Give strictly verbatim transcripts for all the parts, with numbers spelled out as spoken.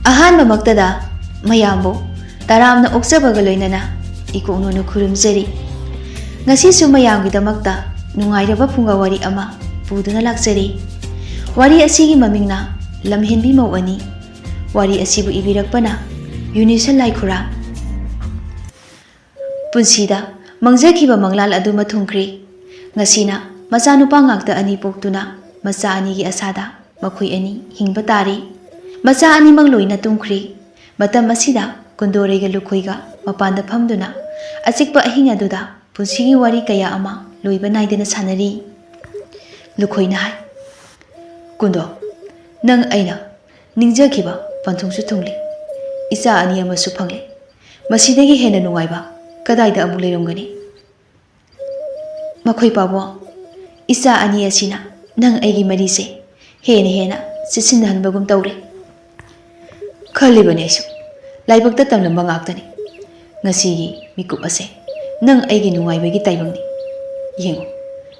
ꯑꯍꯥꯟꯕꯃꯛꯇꯗ ꯃꯌꯥꯝꯕꯨ ꯇꯔꯥꯝꯅ ꯑꯣꯛꯆꯕꯒ ꯂꯣꯏꯅꯅ ꯏꯀꯣꯛꯅꯨꯅ ꯈꯨꯔꯨꯝꯖꯔꯤ꯫ ꯉꯁꯤꯁꯨ ꯃꯌꯥꯝꯒꯤꯗꯃꯛꯇ ꯅꯨꯡꯉꯥꯏꯔꯕ ꯐꯨꯡꯒꯥ ꯋꯥꯔꯤ ꯑꯃ ꯄꯨꯗꯨꯅ ꯂꯥꯛꯆꯔꯤ꯫ ꯋꯥꯔꯤ ꯑꯁꯤꯒꯤ ꯃꯃꯤꯡꯅ ꯂꯝꯍꯦꯟꯕꯤ ꯃꯧ ꯑꯅꯤ꯫ ꯋꯥꯔꯤ ꯑꯁꯤꯕꯨ ꯏꯕꯤꯔꯛꯄꯅ ꯌꯨꯅꯤꯁꯟ ꯂꯥꯏꯈꯨꯔꯥ꯫ ꯄꯨꯟꯁꯤꯗ ꯃꯪꯖꯈꯤꯕ ꯃꯪꯂꯥꯟ ꯑꯗꯨꯃ ꯊꯨꯡꯈ꯭ꯔꯦ꯫ ꯉꯁꯤꯅ ꯃꯆꯥꯅꯨꯄꯥ ꯉꯥꯛꯇ ꯑꯅꯤ ꯄꯣꯛꯇꯨꯅ ꯃꯆꯥ ꯑꯅꯤꯒꯤ ꯑꯁꯥꯗ ꯃꯈꯣꯏ ꯑꯅꯤ ꯍꯤꯡꯕ ꯇꯥꯔꯦ꯫ ꯃꯆꯥ ꯑꯅꯤꯃꯛ ꯂꯣꯏꯅ ꯇꯨꯝꯈ꯭ꯔꯦ꯫ ꯃꯇꯝ ꯑꯁꯤꯗ ꯀꯨꯟꯗꯣꯔꯩꯒ ꯂꯨꯈꯣꯏꯒ ꯃꯄꯥꯟꯗ ꯐꯝꯗꯨꯅ ꯑꯆꯤꯛꯄ ꯑꯍꯤꯡ ꯑꯗꯨꯗ ꯄꯨꯟꯁꯤꯒꯤ ꯋꯥꯔꯤ ꯀꯌꯥ ꯑꯃ ꯂꯣꯏꯕ ꯅꯥꯏꯗꯅ ꯁꯥꯟꯅꯔꯤ꯫ ꯂꯨꯈꯣꯏꯅ ꯍꯥꯏ, "ꯀꯨꯟꯗꯣ, ꯅꯪ ꯑꯩꯅ ꯅꯤꯡꯖꯈꯤꯕ ꯄꯟꯊꯨꯡꯁꯨ ꯊꯨꯡꯂꯦ, ꯏꯆꯥ ꯑꯅꯤ ꯑꯃꯁꯨ ꯐꯪꯂꯦ꯫ ꯃꯁꯤꯗꯒꯤ ꯍꯦꯟꯅ ꯅꯨꯡꯉꯥꯏꯕ ꯀꯗꯥꯏꯗ ꯑꯃꯨꯛ ꯂꯩꯔꯝꯒꯅꯤ?" ꯃꯈꯣꯏ ꯄꯥꯕꯨꯡ, ꯏꯆꯥ ꯑꯅꯤ ꯑꯁꯤꯅ ꯅꯪ ꯑꯩꯒꯤ ꯃꯔꯤꯁꯦ ꯍꯦꯟꯅ ꯍꯦꯟꯅ ꯆꯦꯠꯁꯤꯟꯅꯍꯟꯕꯒꯨꯝ ꯇꯧꯔꯦ꯫ ꯈꯜꯂꯤꯕꯅꯦ ꯑꯩꯁꯨ, ꯂꯥꯏꯕꯛꯇ ꯇꯝꯂꯝꯕ ꯉꯥꯛꯇꯅꯤ꯫ ꯉꯁꯤꯒꯤ ꯃꯤꯀꯨꯞ ꯑꯁꯦ ꯅꯪ ꯑꯩꯒꯤ ꯅꯨꯡꯉꯥꯏꯕꯒꯤ ꯇꯥꯏꯕꯪꯅꯤ꯫ ꯌꯦꯡꯉꯨ,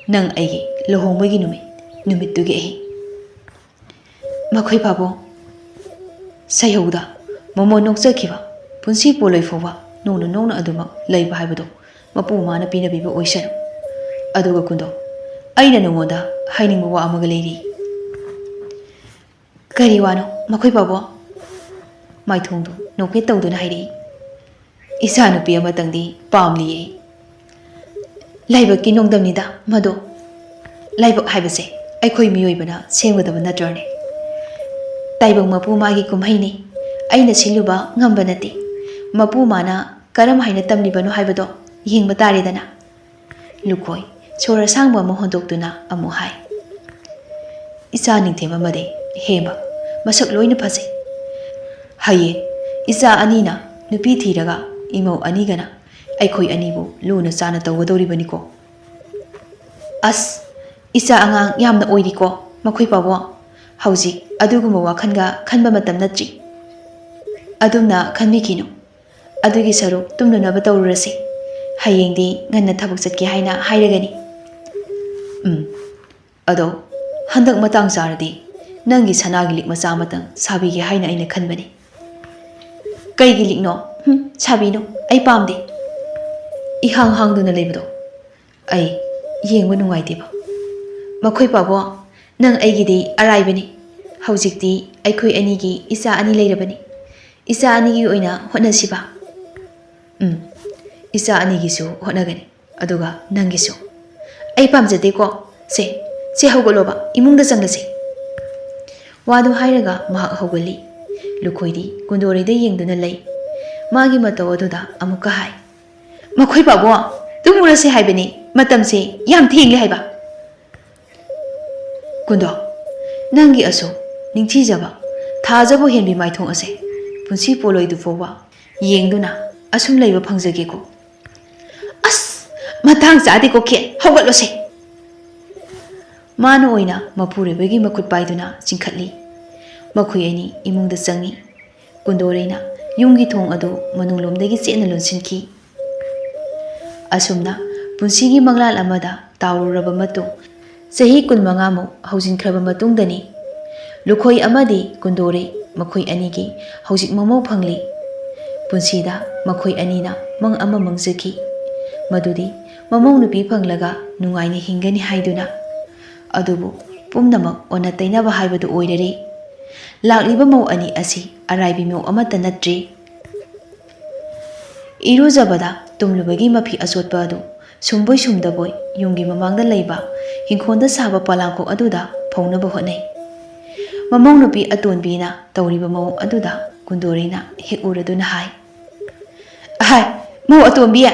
ꯅꯪ ꯑꯩꯒꯤ ꯂꯨꯍꯣꯡꯕꯒꯤ ꯅꯨꯃꯤꯠ, ꯅꯨꯃꯤꯠꯇꯨꯒꯤ ꯑꯍꯤꯡ꯫ ꯃꯈꯣꯏ ꯄꯥꯕꯨꯡ, ꯁꯩꯍꯧꯗ ꯃꯣꯃꯣꯟ ꯅꯣꯛꯆꯈꯤꯕ, ꯄꯨꯟꯁꯤ ꯄꯣꯂꯣꯏ ꯐꯥꯎꯕ ꯅꯣꯡꯅ ꯅꯣꯡꯅ ꯑꯗꯨꯃꯛ ꯂꯩꯕ ꯍꯥꯏꯕꯗꯣ ꯃꯄꯨ ꯃꯃꯥꯅ ꯄꯤꯅꯕꯤꯕ ꯑꯣꯏꯁꯅꯨ꯫ ꯑꯗꯨꯒ ꯀꯨꯟꯗꯣ, ꯑꯩꯅ ꯅꯉꯣꯟꯗ ꯍꯥꯏꯅꯤꯡꯕ ꯋꯥ ꯑꯃꯒ ꯂꯩꯔꯤ꯫ "ꯀꯔꯤ ꯋꯥꯅꯣ ꯃꯈꯣꯏ ꯄꯥꯕꯨꯡ?" ꯃꯥꯏꯊꯣꯡꯗꯨ ꯅꯣꯛꯐꯦꯠ ꯇꯧꯗꯨꯅ ꯍꯥꯏꯔꯛꯏ꯫ "ꯏꯆꯥꯅꯨꯄꯤ ꯑꯃꯇꯪꯗꯤ ꯄꯥꯝꯂꯤꯌꯦ꯫ ꯂꯥꯏꯕꯛꯀꯤ ꯅꯣꯡꯗꯝꯅꯤꯗ ꯃꯗꯣ꯫ ꯂꯥꯏꯕꯛ ꯍꯥꯏꯕꯁꯦ ꯑꯩꯈꯣꯏ ꯃꯤꯑꯣꯏꯕꯅ ꯁꯦꯝꯒꯗꯕ ꯅꯠꯇ꯭ꯔꯅꯦ? ꯇꯥꯏꯕꯪ ꯃꯄꯨ ꯃꯥꯒꯤ ꯀꯨꯝꯍꯩꯅꯤ꯫ ꯑꯩꯅ ꯁꯤꯜꯂꯨꯕ ꯉꯝꯕ ꯅꯠꯇꯦ꯫ ꯃꯄꯨ ꯃꯥꯅ ꯀꯔꯝ ꯍꯥꯏꯅ ꯇꯝꯂꯤꯕꯅꯣ ꯍꯥꯏꯕꯗꯣ ꯌꯦꯡꯕ ꯇꯥꯔꯦꯗꯅ꯫" ꯂꯨꯈꯣꯏ ꯁꯣꯔ ꯑꯁꯥꯡꯕ ꯑꯃ ꯍꯣꯟꯗꯣꯛꯇꯨꯅ ꯑꯃꯨꯛ ꯍꯥꯏ, "ꯏꯆꯥ ꯅꯤꯡꯊꯦꯝ ꯑꯃꯗꯤ ꯍꯦꯝꯕ, ꯃꯁꯛ ꯂꯣꯏꯅ ꯐꯖꯩ꯫ ꯍꯌꯦꯡ ꯏꯆꯥ ꯑꯅꯤꯅ ꯅꯨꯄꯤ ꯊꯤꯔꯒ ꯏꯃꯧ ꯑꯅꯤꯒꯅ ꯑꯩꯈꯣꯏ ꯑꯅꯤꯕꯨ ꯂꯨꯅ ꯆꯥꯅ ꯇꯧꯒꯗꯧꯔꯤꯕꯅꯤꯀꯣ꯫" "ꯑꯁ, ꯏꯆꯥ ꯑꯉꯥꯡ ꯌꯥꯝꯅ ꯑꯣꯏꯔꯤꯀꯣ ꯃꯈꯣꯏ ꯄꯥꯕꯨꯡ꯫ ꯍꯧꯖꯤꯛ ꯑꯗꯨꯒꯨꯝꯕ ꯋꯥꯈꯜꯒ ꯈꯟꯕ ꯃꯇꯝ ꯅꯠꯇ꯭ꯔꯤ꯫ ꯑꯗꯨꯝꯅ ꯈꯟꯕꯤꯈꯤꯅꯨ꯫ ꯑꯗꯨꯒꯤ ꯁꯔꯨꯛ ꯇꯨꯝꯅꯅꯕ ꯇꯧꯔꯨꯔꯁꯤ꯫ ꯍꯌꯦꯡꯗꯤ ꯉꯟꯅ ꯊꯕꯛ ꯆꯠꯀꯦ ꯍꯥꯏꯅ ꯍꯥꯏꯔꯒꯅꯤ꯫" "ꯎꯝ, ꯑꯗꯣ ꯍꯟꯗꯛ ꯃꯇꯥꯡ ꯆꯥꯔꯗꯤ ꯅꯪꯒꯤ ꯁꯅꯥꯒꯤ ꯂꯤꯛ ꯃꯆꯥ ꯑꯃꯇꯪ ꯁꯥꯕꯤꯒꯦ ꯍꯥꯏꯅ ꯑꯩꯅ ꯈꯟꯕꯅꯤ꯫ ꯀꯩꯒꯤ ꯂꯤꯛꯅꯣ? ꯍꯨꯝ, ꯁꯥꯕꯤꯅꯨ, ꯑꯩ ꯄꯥꯝꯗꯦ꯫ ꯏꯍꯥꯡ ꯍꯥꯡꯗꯨꯅ ꯂꯩꯕꯗꯣ ꯑꯩ ꯌꯦꯡꯕ ꯅꯨꯡꯉꯥꯏꯇꯦꯕ꯫ ꯃꯈꯣꯏ ꯄꯥꯕꯣ, ꯅꯪ ꯑꯩꯒꯤꯗꯤ ꯑꯔꯥꯏꯕꯅꯤ꯫ ꯍꯧꯖꯤꯛꯇꯤ ꯑꯩꯈꯣꯏ ꯑꯅꯤꯒꯤ ꯏꯆꯥ ꯑꯅꯤ ꯂꯩꯔꯕꯅꯤ꯫ ꯏꯆꯥ ꯑꯅꯤꯒꯤ ꯑꯣꯏꯅ ꯍꯣꯠꯅꯁꯤꯕ꯫ ꯎꯝ, ꯏꯆꯥ ꯑꯅꯤꯒꯤꯁꯨ ꯍꯣꯠꯅꯒꯅꯤ, ꯑꯗꯨꯒ ꯅꯪꯒꯤꯁꯨ꯫ ꯑꯩ ꯄꯥꯝꯖꯗꯦꯀꯣ꯫ ꯁꯦ, ꯁꯦ ꯍꯧꯒꯠꯂꯣꯕ, ꯏꯃꯨꯡꯗ ꯆꯪꯂꯁꯤ꯫ ꯋꯥꯗꯨ ꯍꯥꯏꯔꯒ ꯃꯍꯥꯛ ꯍꯧꯒꯠꯂꯤ꯫ ꯂꯨꯈꯣꯏꯗꯤ ꯀꯨꯟꯗꯣꯔꯩꯗ ꯌꯦꯡꯗꯨꯅ ꯂꯩ꯫ ꯃꯥꯒꯤ ꯃꯇꯧ ꯑꯗꯨꯗ ꯑꯃꯨꯛꯀ ꯍꯥꯏ, "ꯃꯈꯣꯏ ꯄꯥꯕꯣ, ꯇꯨꯝꯃꯨꯔꯁꯦ ꯍꯥꯏꯕꯅꯤ, ꯃꯇꯝꯁꯦ ꯌꯥꯝ ꯊꯦꯡꯂꯦ ꯍꯥꯏꯕ꯫" ꯀꯨꯟꯗꯣ, ꯅꯪꯒꯤ ꯑꯁꯨꯛ ꯅꯤꯡꯊꯤꯖꯕ, ꯊꯥꯖꯕ ꯍꯦꯟꯕꯤ ꯃꯥꯏꯊꯣꯡ ꯑꯁꯦ ꯄꯨꯟꯁꯤ ꯄꯣꯂꯣꯏꯗꯨ ꯐꯥꯎꯕ ꯌꯦꯡꯗꯨꯅ ꯑꯁꯨꯝ ꯂꯩꯕ ꯐꯪꯖꯒꯦꯀꯣ꯫ ꯑꯁ, ꯃꯇꯥꯡ ꯆꯥꯗꯦꯀꯣ ꯈꯦ, ꯍꯧꯒꯠꯂꯣꯁꯦ꯫ ꯃꯥꯅ ꯑꯣꯏꯅ ꯃꯄꯨꯔꯣꯏꯕꯒꯤ ꯃꯈꯨꯠ ꯄꯥꯏꯗꯨꯅ ꯆꯤꯡꯈꯠꯂꯤ꯫ ꯃꯈꯣꯏ ꯑꯅꯤ ꯏꯃꯨꯡꯗ ꯆꯪꯉꯤ꯫ ꯀꯨꯟꯗꯣꯔꯩꯅ ꯌꯨꯝꯒꯤ ꯊꯣꯡ ꯑꯗꯨ ꯃꯅꯨꯡꯂꯣꯝꯗꯒꯤ ꯆꯦꯠꯅ ꯂꯣꯟꯁꯤꯟꯈꯤ꯫ ꯑꯁꯨꯝꯅ ꯄꯨꯟꯁꯤꯒꯤ ꯃꯪꯂꯥꯟ ꯑꯃꯗ ꯇꯥꯎꯔꯨꯔꯕ ꯃꯇꯨꯡ, ꯆꯍꯤ ꯀꯨꯟꯃꯉꯥꯃꯨꯛ ꯍꯧꯖꯤꯟꯈ꯭ꯔꯕ ꯃꯇꯨꯡꯗꯅꯤ, ꯂꯨꯈꯣꯏ ꯑꯃꯗꯤ ꯀꯨꯟꯗꯣꯔꯩ ꯃꯈꯣꯏ ꯑꯅꯤꯒꯤ ꯍꯧꯖꯤꯛ ꯃꯃꯧ ꯐꯪꯂꯤ꯫ ꯄꯨꯟꯁꯤꯗ ꯃꯈꯣꯏ ꯑꯅꯤꯅ ꯃꯪ ꯑꯃ ꯃꯪꯖꯈꯤ, ꯃꯗꯨꯗꯤ ꯃꯃꯧ ꯅꯨꯄꯤ ꯐꯪꯂꯒ ꯅꯨꯡꯉꯥꯏꯅ ꯍꯤꯡꯒꯅꯤ ꯍꯥꯏꯗꯨꯅ꯫ ꯑꯗꯨꯕꯨ ꯄꯨꯝꯅꯃꯛ ꯑꯣꯟꯅ ꯇꯩꯅꯕ ꯍꯥꯏꯕꯗꯨ ꯑꯣꯏꯔꯔꯦ꯫ ꯂꯥꯛꯂꯤꯕ ꯃꯧ ꯑꯅꯤ ꯑꯁꯤ ꯑꯔꯥꯏꯕꯤ ꯃꯧ ꯑꯃꯠꯇ ꯅꯠꯇ꯭ꯔꯦ꯫ ꯏꯔꯨꯖꯕꯗ ꯇꯨꯝꯂꯨꯕꯒꯤ ꯃꯐꯤ ꯑꯆꯣꯠꯄ ꯑꯗꯨ ꯁꯨꯝꯕꯣꯏ ꯁꯨꯝꯗꯕꯣꯏ ꯌꯨꯝꯒꯤ ꯃꯃꯥꯡꯗ ꯂꯩꯕ ꯏꯪꯈꯣꯜꯗ ꯁꯥꯕ ꯄꯣꯂꯥꯡꯈꯣꯛ ꯑꯗꯨꯗ ꯐꯧꯅꯕ ꯍꯣꯠꯅꯩ꯫ ꯃꯃꯧ ꯅꯨꯄꯤ ꯑꯇꯣꯟꯕꯤꯅ ꯇꯧꯔꯤꯕ ꯃꯑꯣꯡ ꯑꯗꯨꯗ ꯀꯨꯟꯗꯣꯔꯩꯅ ꯍꯦꯛ ꯎꯔꯗꯨꯅ ꯍꯥꯏ, "ꯑꯍꯥꯏ, ꯃꯧ ꯑꯇꯣꯟꯕꯤ,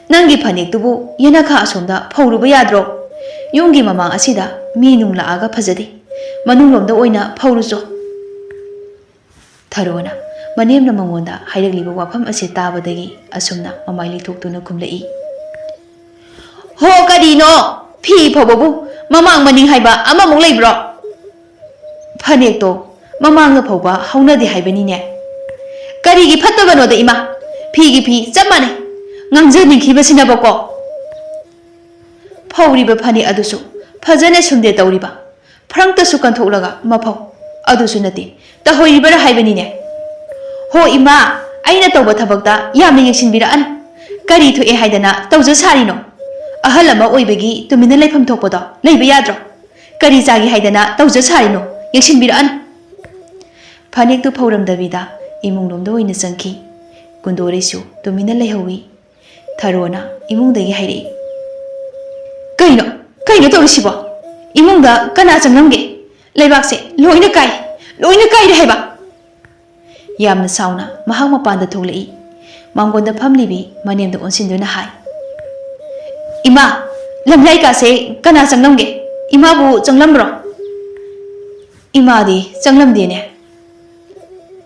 ꯅꯪꯒꯤ ꯐꯅꯦꯛꯇꯨꯕꯨ ꯌꯦꯅꯈꯥ ꯑꯁꯣꯝꯗ ꯐꯧꯔꯨꯕ ꯌꯥꯗ꯭ꯔꯣ? ꯌꯨꯝꯒꯤ ꯃꯃꯥꯡ ꯑꯁꯤꯗ ꯃꯤ ꯅꯨꯡ ꯂꯥꯛꯑꯒ ꯐꯖꯗꯦ, ꯃꯅꯨꯡꯂꯣꯝꯗ ꯑꯣꯏꯅ ꯐꯧꯔꯨꯆꯣ꯫" ꯊꯔꯣꯅ ꯃꯅꯦꯝꯅ ꯃꯉꯣꯟꯗ ꯍꯥꯏꯔꯛꯂꯤꯕ ꯋꯥꯐꯝ ꯑꯁꯤ ꯇꯥꯕꯗꯒꯤ ꯑꯁꯨꯝꯅ ꯃꯃꯥꯏ ꯂꯩꯊꯣꯛꯇꯨꯅ ꯈꯨꯝꯂꯛꯏ, "ꯍꯣ, ꯀꯔꯤꯅꯣ? ꯐꯤ ꯐꯧꯕꯕꯨ ꯃꯃꯥꯡ ꯃꯅꯤꯡ ꯍꯥꯏꯕ ꯑꯃꯃꯨꯛ ꯂꯩꯕ꯭ꯔꯣ? ꯐꯅꯦꯛꯇꯣ ꯃꯃꯥꯡꯗ ꯐꯧꯕ ꯍꯧꯅꯗꯦ ꯍꯥꯏꯕꯅꯤꯅꯦ꯫ ꯀꯔꯤꯒꯤ ꯐꯠꯇꯕꯅꯣꯗ ꯏꯃꯥ? ꯐꯤꯒꯤ ꯐꯤ ꯆꯞ ꯃꯥꯟꯅꯩ꯫ ꯉꯥꯡꯖꯅꯤꯡꯈꯤꯕꯁꯤꯅꯕꯀꯣ꯫ ꯐꯧꯔꯤꯕ ꯐꯅꯦꯛ ꯑꯗꯨꯁꯨ ꯐꯖꯅ ꯁꯨꯝꯗꯦ ꯇꯧꯔꯤꯕ꯫ ꯐ꯭ꯔꯪꯇꯁꯨ ꯀꯟꯊꯣꯛꯂꯒ ꯃꯐꯧ ꯑꯗꯨꯁꯨ ꯅꯠꯇꯦ, ꯇꯧꯍꯩꯔꯤꯕꯔꯥ ꯍꯥꯏꯕꯅꯤꯅꯦ꯫ ꯍꯣ ꯏꯃꯥ, ꯑꯩꯅ ꯇꯧꯕ ꯊꯕꯛꯇ ꯌꯥꯝꯅ ꯌꯦꯡꯁꯤꯟꯕꯤꯔꯛꯑꯅꯨ꯫ ꯀꯔꯤ ꯊꯣꯛꯑꯦ ꯍꯥꯏꯗꯅ ꯇꯧꯖ ꯁꯥꯔꯤꯅꯣ? ꯑꯍꯜ ꯑꯃ ꯑꯣꯏꯕꯒꯤ ꯇꯨꯃꯤꯟꯅ ꯂꯩꯐꯝ ꯊꯣꯛꯄꯗꯣ ꯂꯩꯕ ꯌꯥꯗ꯭ꯔꯣ? ꯀꯔꯤ ꯆꯥꯒꯦ ꯍꯥꯏꯗꯅ ꯇꯧꯖ ꯁꯥꯔꯤꯅꯣ? ꯌꯦꯡꯁꯤꯟꯕꯤꯔꯛꯑꯅꯨ꯫ ꯐꯅꯦꯛꯇꯨ ꯐꯧꯔꯝꯗꯕꯤꯗ ꯏꯃꯨꯡꯂꯣꯝꯗ ꯑꯣꯏꯅ ꯆꯪꯈꯤ꯫ ꯀꯨꯟꯗꯣꯔꯩꯁꯨ ꯇꯨꯃꯤꯟꯅ ꯂꯩꯍꯧꯏ꯫ ꯊꯔꯣꯅ ꯏꯃꯨꯡꯗꯒꯤ ꯍꯥꯏꯔꯛꯏ, "ꯀꯩꯅꯣ? ꯀꯩꯅꯣ ꯇꯧꯔꯤꯁꯤꯕꯣ? ꯏꯃꯨꯡꯗ ꯀꯅꯥ ꯆꯪꯂꯝꯒꯦ? ꯂꯩꯕꯥꯛꯁꯦ ꯂꯣꯏꯅ ꯀꯥꯏ, ꯂꯣꯏꯅ ꯀꯥꯏꯔꯦ ꯍꯥꯏꯕ!" ꯌꯥꯝꯅ ꯁꯥꯎꯅ ꯃꯍꯥꯛ ꯃꯄꯥꯟꯗ ꯊꯣꯛꯂꯛꯏ꯫ ꯃꯥꯡꯒꯣꯟꯗ ꯐꯝꯂꯤꯕꯤ ꯃꯅꯦꯝꯗ ꯑꯣꯟꯁꯤꯟꯗꯨꯅ ꯍꯥꯏ, "ꯏꯃꯥ, ꯂꯝꯂꯥꯏ ꯀꯥꯁꯦ ꯀꯅꯥ ꯆꯪꯂꯝꯒꯦ? ꯏꯃꯥꯕꯨ ꯆꯪꯂꯝꯕ꯭ꯔꯣ?" "ꯏꯃꯥꯗꯤ ꯆꯪꯂꯝꯗꯦꯅꯦ꯫"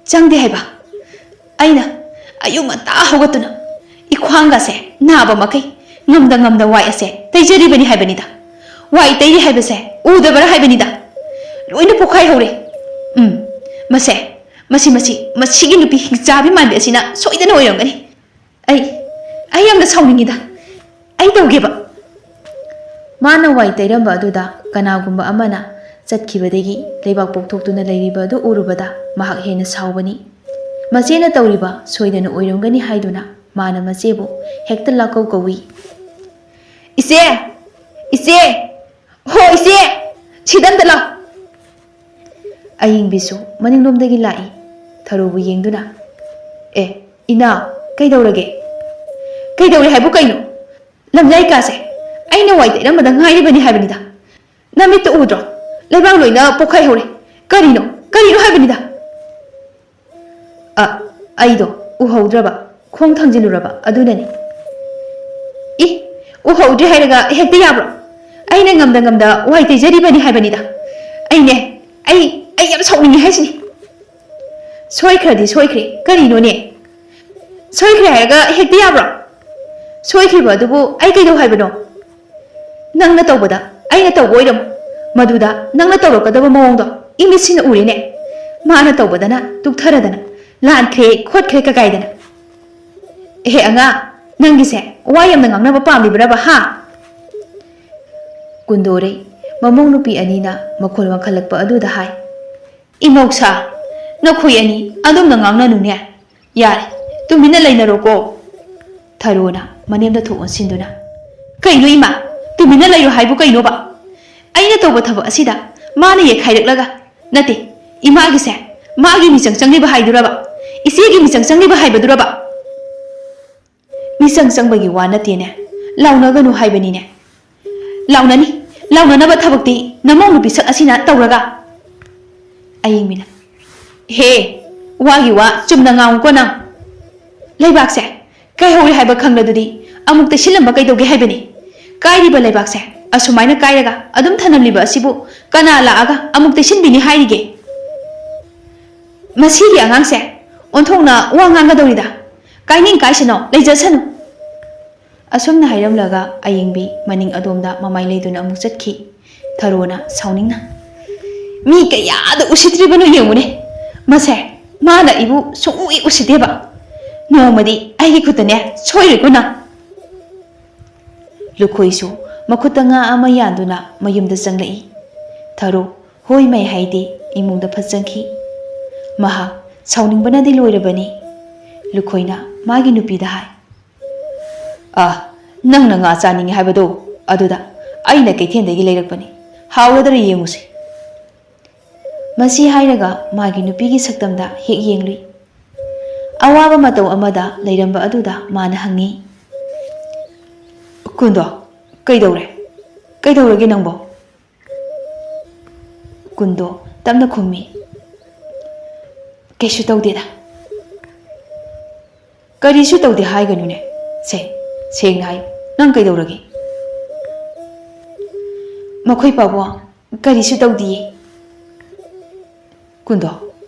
"ꯆꯪꯗꯦ ꯍꯥꯏꯕ? ꯑꯩꯅ ꯑꯌꯨꯛ ꯉꯟꯇꯥ ꯍꯧꯒꯠꯇꯨꯅ ꯏꯈ꯭ꯋꯥꯡꯒꯁꯦ ꯅꯥꯕ ꯃꯈꯩ ꯉꯝꯗ ꯉꯝꯗ ꯋꯥꯏ ꯑꯁꯦ ꯇꯩꯖꯔꯤꯕꯅꯤ ꯍꯥꯏꯕꯅꯤꯗ꯫ ꯋꯥꯏ ꯇꯩꯔꯤ ꯍꯥꯏꯕꯁꯦ ꯎꯗꯕ꯭ꯔꯥ ꯍꯥꯏꯕꯅꯤꯗ꯫ ꯂꯣꯏꯅ ꯄꯣꯛꯈꯥꯏꯍꯧꯔꯦ꯫ ꯎꯝ, ꯃꯁꯦ, ꯃꯁꯤ, ꯃꯁꯤ, ꯃꯁꯤꯒꯤ ꯅꯨꯄꯤ ꯍꯤꯡꯆꯥꯕꯤ ꯃꯥꯟꯕꯤ ꯑꯁꯤꯅ ꯁꯣꯏꯗꯅ ꯑꯣꯏꯔꯝꯒꯅꯤ꯫ ꯑꯩ, ꯑꯩ ꯌꯥꯝꯅ ꯁꯥꯎꯅꯤꯡꯉꯤꯗ꯫ ꯑꯩ ꯇꯧꯒꯦꯕ꯫" ꯃꯥꯅ ꯋꯥꯏ ꯇꯩꯔꯝꯕ ꯑꯗꯨꯗ ꯀꯅꯥꯒꯨꯝꯕ ꯑꯃꯅ ꯆꯠꯈꯤꯕꯗꯒꯤ ꯂꯩꯕꯥꯛ ꯄꯣꯛꯊꯣꯛꯇꯨꯅ ꯂꯩꯔꯤꯕ ꯑꯗꯨ ꯎꯔꯨꯕꯗ ꯃꯍꯥꯛ ꯍꯦꯟꯅ ꯁꯥꯎꯕꯅꯤ꯫ ꯃꯆꯦꯅ ꯇꯧꯔꯤꯕ ꯁꯣꯏꯗꯅ ꯑꯣꯏꯔꯝꯒꯅꯤ ꯍꯥꯏꯗꯨꯅ ꯃꯥꯅ ꯃꯆꯦꯕꯨ ꯍꯦꯛꯇ ꯂꯥꯛꯀꯧ ꯀꯧꯏ꯫ "ꯏꯆꯦ! ꯏꯆꯦ! ꯍꯣ ꯏꯆꯦ! ꯁꯤꯗ ꯑꯝꯇ ꯂꯥꯎ!" ꯑꯌꯤꯡꯕꯤꯁꯨ ꯃꯅꯤꯡꯂꯣꯝꯗꯒꯤ ꯂꯥꯛꯏ꯫ ꯊꯔꯣꯕꯨ ꯌꯦꯡꯗꯨꯅ, "ꯑꯦ, ꯏꯅꯥ, ꯀꯩꯗꯧꯔꯒꯦ?" "ꯀꯩꯗꯧꯔꯦ ꯍꯥꯏꯕꯨ ꯀꯩꯅꯣ? ꯂꯝꯂꯥꯏ ꯀꯥꯁꯦ ꯑꯩꯅ ꯋꯥꯏ ꯇꯩꯔꯝꯕꯗ ꯉꯥꯏꯔꯤꯕꯅꯤ ꯍꯥꯏꯕꯅꯤꯗ꯫ ꯅꯃꯤꯠꯇ ꯎꯗ꯭ꯔꯣ? ꯂꯩꯕꯥꯛ ꯂꯣꯏꯅ ꯄꯣꯛꯈꯥꯏꯍꯧꯔꯦ꯫ ꯀꯔꯤꯅꯣ? ꯀꯔꯤꯅꯣ ꯍꯥꯏꯕꯅꯤꯗ?" "ꯑ, ꯑꯩꯗꯣ ꯎꯍꯧꯗ꯭ꯔꯕ, ꯈꯣꯡ ꯊꯥꯡꯖꯤꯜꯂꯨꯔꯕ ꯑꯗꯨꯅꯅꯤ꯫" "ꯏ, ꯎꯍꯧꯗ꯭ꯔꯦ ꯍꯥꯏꯔꯒ ꯍꯦꯛꯇ ꯌꯥꯕ꯭ꯔꯣ? ꯑꯩꯅ ꯉꯝꯗ ꯉꯝꯗ ꯋꯥꯏ ꯇꯩꯖꯔꯤꯕꯅꯤ ꯍꯥꯏꯕꯅꯤꯗ꯫ ꯑꯩꯅꯦ, ꯑꯩ, ꯑꯩ ꯌꯥꯝ ꯁꯥꯎꯅꯤꯡꯉꯤ ꯍꯥꯏꯁꯤꯅꯤ꯫" "ꯁꯣꯏꯈ꯭ꯔꯗꯤ ꯁꯣꯏꯈ꯭ꯔꯦ, ꯀꯔꯤꯅꯣꯅꯦ? ꯁꯣꯏꯈ꯭ꯔꯦ ꯍꯥꯏꯔꯒ ꯍꯦꯛꯇ ꯌꯥꯕ꯭ꯔꯣ? ꯁꯣꯏꯈꯤꯕ ꯑꯗꯨꯕꯨ ꯑꯩ ꯀꯩꯗꯧ ꯍꯥꯏꯕꯅꯣ? ꯅꯪꯅ ꯇꯧꯕꯗ ꯑꯩꯅ ꯇꯧꯕ ꯑꯣꯏꯔꯝꯃꯣ꯫ ꯃꯗꯨꯗ ꯅꯪꯅ ꯇꯧꯔꯛꯀꯗꯕ ꯃꯑꯣꯡꯗꯣ ꯏꯃꯤꯠꯁꯤꯅ ꯎꯔꯦꯅꯦ꯫ ꯃꯥꯅ ꯇꯧꯕꯗꯅ ꯇꯨꯛꯊꯔꯗꯅ, ꯂꯥꯟꯈ꯭ꯔꯦ ꯈꯣꯠꯈ꯭ꯔꯦ ꯀꯀꯥꯏꯗꯅ꯫ ꯑꯦꯍꯦ ꯑꯉꯥꯡ, ꯅꯪꯒꯤꯁꯦ ꯋꯥ ꯌꯥꯝꯅ ꯉꯥꯡꯅꯕ ꯄꯥꯝꯂꯤꯕ꯭ꯔꯕ, ꯍꯥ?" ꯀꯨꯟꯗꯣꯔꯩ ꯃꯃꯧ ꯅꯨꯄꯤ ꯑꯅꯤꯅ ꯃꯈꯣꯜ ꯋꯥꯡꯈꯠꯂꯛꯄ ꯑꯗꯨꯗ ꯍꯥꯏ, "ꯏꯃꯧꯁꯥ, ꯅꯈꯣꯏ ꯑꯅꯤ ꯑꯗꯨꯝꯅ ꯉꯥꯡꯅꯅꯨꯅꯦ꯫ ꯌꯥꯔꯦ, ꯇꯨꯃꯤꯟꯅ ꯂꯩꯅꯔꯣꯀꯣ꯫" ꯊꯔꯣꯅ ꯃꯅꯦꯝꯗ ꯊꯣꯛ ꯑꯣꯟꯁꯤꯟꯗꯨꯅ, "ꯀꯩꯅꯣ ꯏꯃꯥ, ꯇꯨꯃꯤꯟꯅ ꯂꯩꯔꯣ ꯍꯥꯏꯕꯨ ꯀꯩꯅꯣꯕ? ꯑꯩꯅ ꯇꯧꯕ ꯊꯕꯛ ꯑꯁꯤꯗ ꯃꯥꯅ ꯌꯦꯠꯈꯥꯏꯔꯛꯂꯒ, ꯅꯠꯇꯦ, ꯏꯃꯥꯒꯤꯁꯦ ꯃꯥꯒꯤ ꯃꯤꯆꯪ ꯆꯪꯂꯤꯕ ꯍꯥꯏꯗꯨꯔꯕ? ꯏꯆꯦꯒꯤ ꯃꯤꯆꯪ ꯆꯪꯂꯤꯕ ꯍꯥꯏꯕꯗꯨꯔꯕ?" "ꯃꯤꯆꯪ ꯆꯪꯕꯒꯤ ꯋꯥ ꯅꯠꯇꯦꯅꯦ, ꯂꯥꯎꯅꯒꯅꯨ ꯍꯥꯏꯕꯅꯤꯅꯦ꯫" "ꯂꯥꯎꯅꯅꯤ, ꯂꯥꯎꯅꯅꯕ ꯊꯕꯛꯇꯤ ꯅꯃꯧ ꯅꯨꯄꯤ ꯁꯛ ꯑꯁꯤꯅ ꯇꯧꯔꯒ?" ꯑꯌꯤꯡꯕꯤꯅ, "ꯍꯦ, ꯋꯥꯒꯤ ꯋꯥ ꯆꯨꯝꯅ ꯉꯥꯡꯉꯨꯀꯣ ꯅꯪ꯫ ꯂꯩꯕꯥꯛꯁꯦ ꯀꯥꯏꯍꯧꯔꯦ ꯍꯥꯏꯕ ꯈꯪꯂꯗꯨꯗꯤ ꯑꯃꯨꯛ ꯇꯩꯁꯤꯜꯂꯝꯕ ꯀꯩꯗꯧꯒꯦ ꯍꯥꯏꯕꯅꯤ? ꯀꯥꯏꯔꯤꯕ ꯂꯩꯕꯥꯛꯁꯦ ꯑꯁꯨꯃꯥꯏꯅ ꯀꯥꯏꯔꯒ ꯑꯗꯨꯝ ꯊꯅꯝꯂꯤꯕ ꯑꯁꯤꯕꯨ ꯀꯅꯥ ꯂꯥꯛꯑꯒ ꯑꯃꯨꯛ ꯇꯩꯁꯤꯟꯕꯤꯅꯤ ꯍꯥꯏꯔꯤꯒꯦ? ꯃꯁꯤꯒꯤ ꯑꯉꯥꯡꯁꯦ ꯑꯣꯟꯊꯣꯛꯅ ꯋꯥ ꯉꯥꯡꯒꯗꯧꯔꯤꯗ꯫ ꯀꯥꯏꯅꯤꯡ ꯀꯥꯏꯁꯅꯣ, ꯂꯩꯖꯁꯅꯨ꯫" ꯑꯁꯨꯝꯅ ꯍꯥꯏꯔꯝꯂꯒ ꯑꯌꯤꯡꯕꯤ ꯃꯅꯤꯡ ꯑꯗꯣꯝꯗ ꯃꯃꯥꯏ ꯂꯩꯗꯨꯅ ꯑꯃꯨꯛ ꯆꯠꯈꯤ꯫ ꯊꯔꯣꯅ ꯁꯥꯎꯅꯤꯡꯅ, "ꯃꯤ ꯀꯌꯥꯗ ꯎꯁꯤꯠꯇ꯭ꯔꯤꯕꯅꯣ ꯌꯦꯡꯉꯨꯅꯦ꯫ ꯃꯁꯦ ꯃꯥꯅ ꯑꯩꯕꯨ ꯁꯨꯡꯎ ꯍꯦꯛ ꯎꯁꯤꯠꯇꯦꯕ꯫ ꯅꯣꯡꯃꯗꯤ ꯑꯩꯒꯤ ꯈꯨꯠꯇꯅꯦ ꯁꯣꯏꯔꯣꯏꯀꯣ ꯅꯪ꯫" ꯂꯨꯈꯣꯏꯁꯨ ꯃꯈꯨꯠꯇ ꯉꯥ ꯑꯃ ꯌꯥꯟꯗꯨꯅ ꯃꯌꯨꯝꯗ ꯆꯪꯂꯛꯏ꯫ ꯊꯔꯣ ꯍꯣꯏ ꯃꯩ ꯍꯥꯏꯗꯦ, ꯏꯃꯨꯡꯗ ꯐꯠ ꯆꯪꯈꯤ꯫ ꯃꯍꯥꯛ ꯁꯥꯎꯅꯤꯡꯕꯅꯗꯤ ꯂꯣꯏꯔꯕꯅꯤ꯫ ꯂꯨꯈꯣꯏꯅ ꯃꯥꯒꯤ ꯅꯨꯄꯤꯗ ꯍꯥꯏ, "ꯑ, ꯅꯪꯅ ꯉꯥ ꯆꯥꯅꯤꯡꯉꯤ ꯍꯥꯏꯕꯗꯣ, ꯑꯗꯨꯗ ꯑꯩꯅ ꯀꯩꯊꯦꯜꯗꯒꯤ ꯂꯩꯔꯛꯄꯅꯤ꯫ ꯍꯥꯎꯒꯗ꯭ꯔꯥ ꯌꯦꯡꯉꯨꯁꯤ꯫" ꯃꯁꯤ ꯍꯥꯏꯔꯒ ꯃꯥꯒꯤ ꯅꯨꯄꯤꯒꯤ ꯁꯛꯇꯝꯗ ꯍꯦꯛ ꯌꯦꯡꯂꯨꯏ꯫ ꯑꯋꯥꯕ ꯃꯇꯧ ꯑꯃꯗ ꯂꯩꯔꯝꯕ ꯑꯗꯨꯗ ꯃꯥꯅ ꯍꯪꯉꯤ, "ꯀꯨꯟꯗꯣ, ꯀꯩꯗꯧꯔꯦ? ꯀꯩꯗꯧꯔꯒꯦ ꯅꯪꯕꯣ?" ꯀꯨꯟꯗꯣ ꯇꯞꯅ ꯈꯨꯝꯃꯤ, "ꯀꯩꯁꯨ ꯇꯧꯗꯦꯗ꯫" "ꯀꯔꯤꯁꯨ ꯇꯧꯗꯦ ꯍꯥꯏꯒꯅꯨꯅꯦ꯫ ꯁꯦ, ꯁꯦꯡꯅ ꯍꯥꯏꯌꯨ, ꯅꯪ ꯀꯩꯗꯧꯔꯒꯦ?" "ꯃꯈꯣꯏ ꯄꯥꯕꯨꯡ, ꯀꯔꯤꯁꯨ ꯇꯧꯗꯤꯌꯦ꯫" "ꯀꯨꯟꯗꯣ,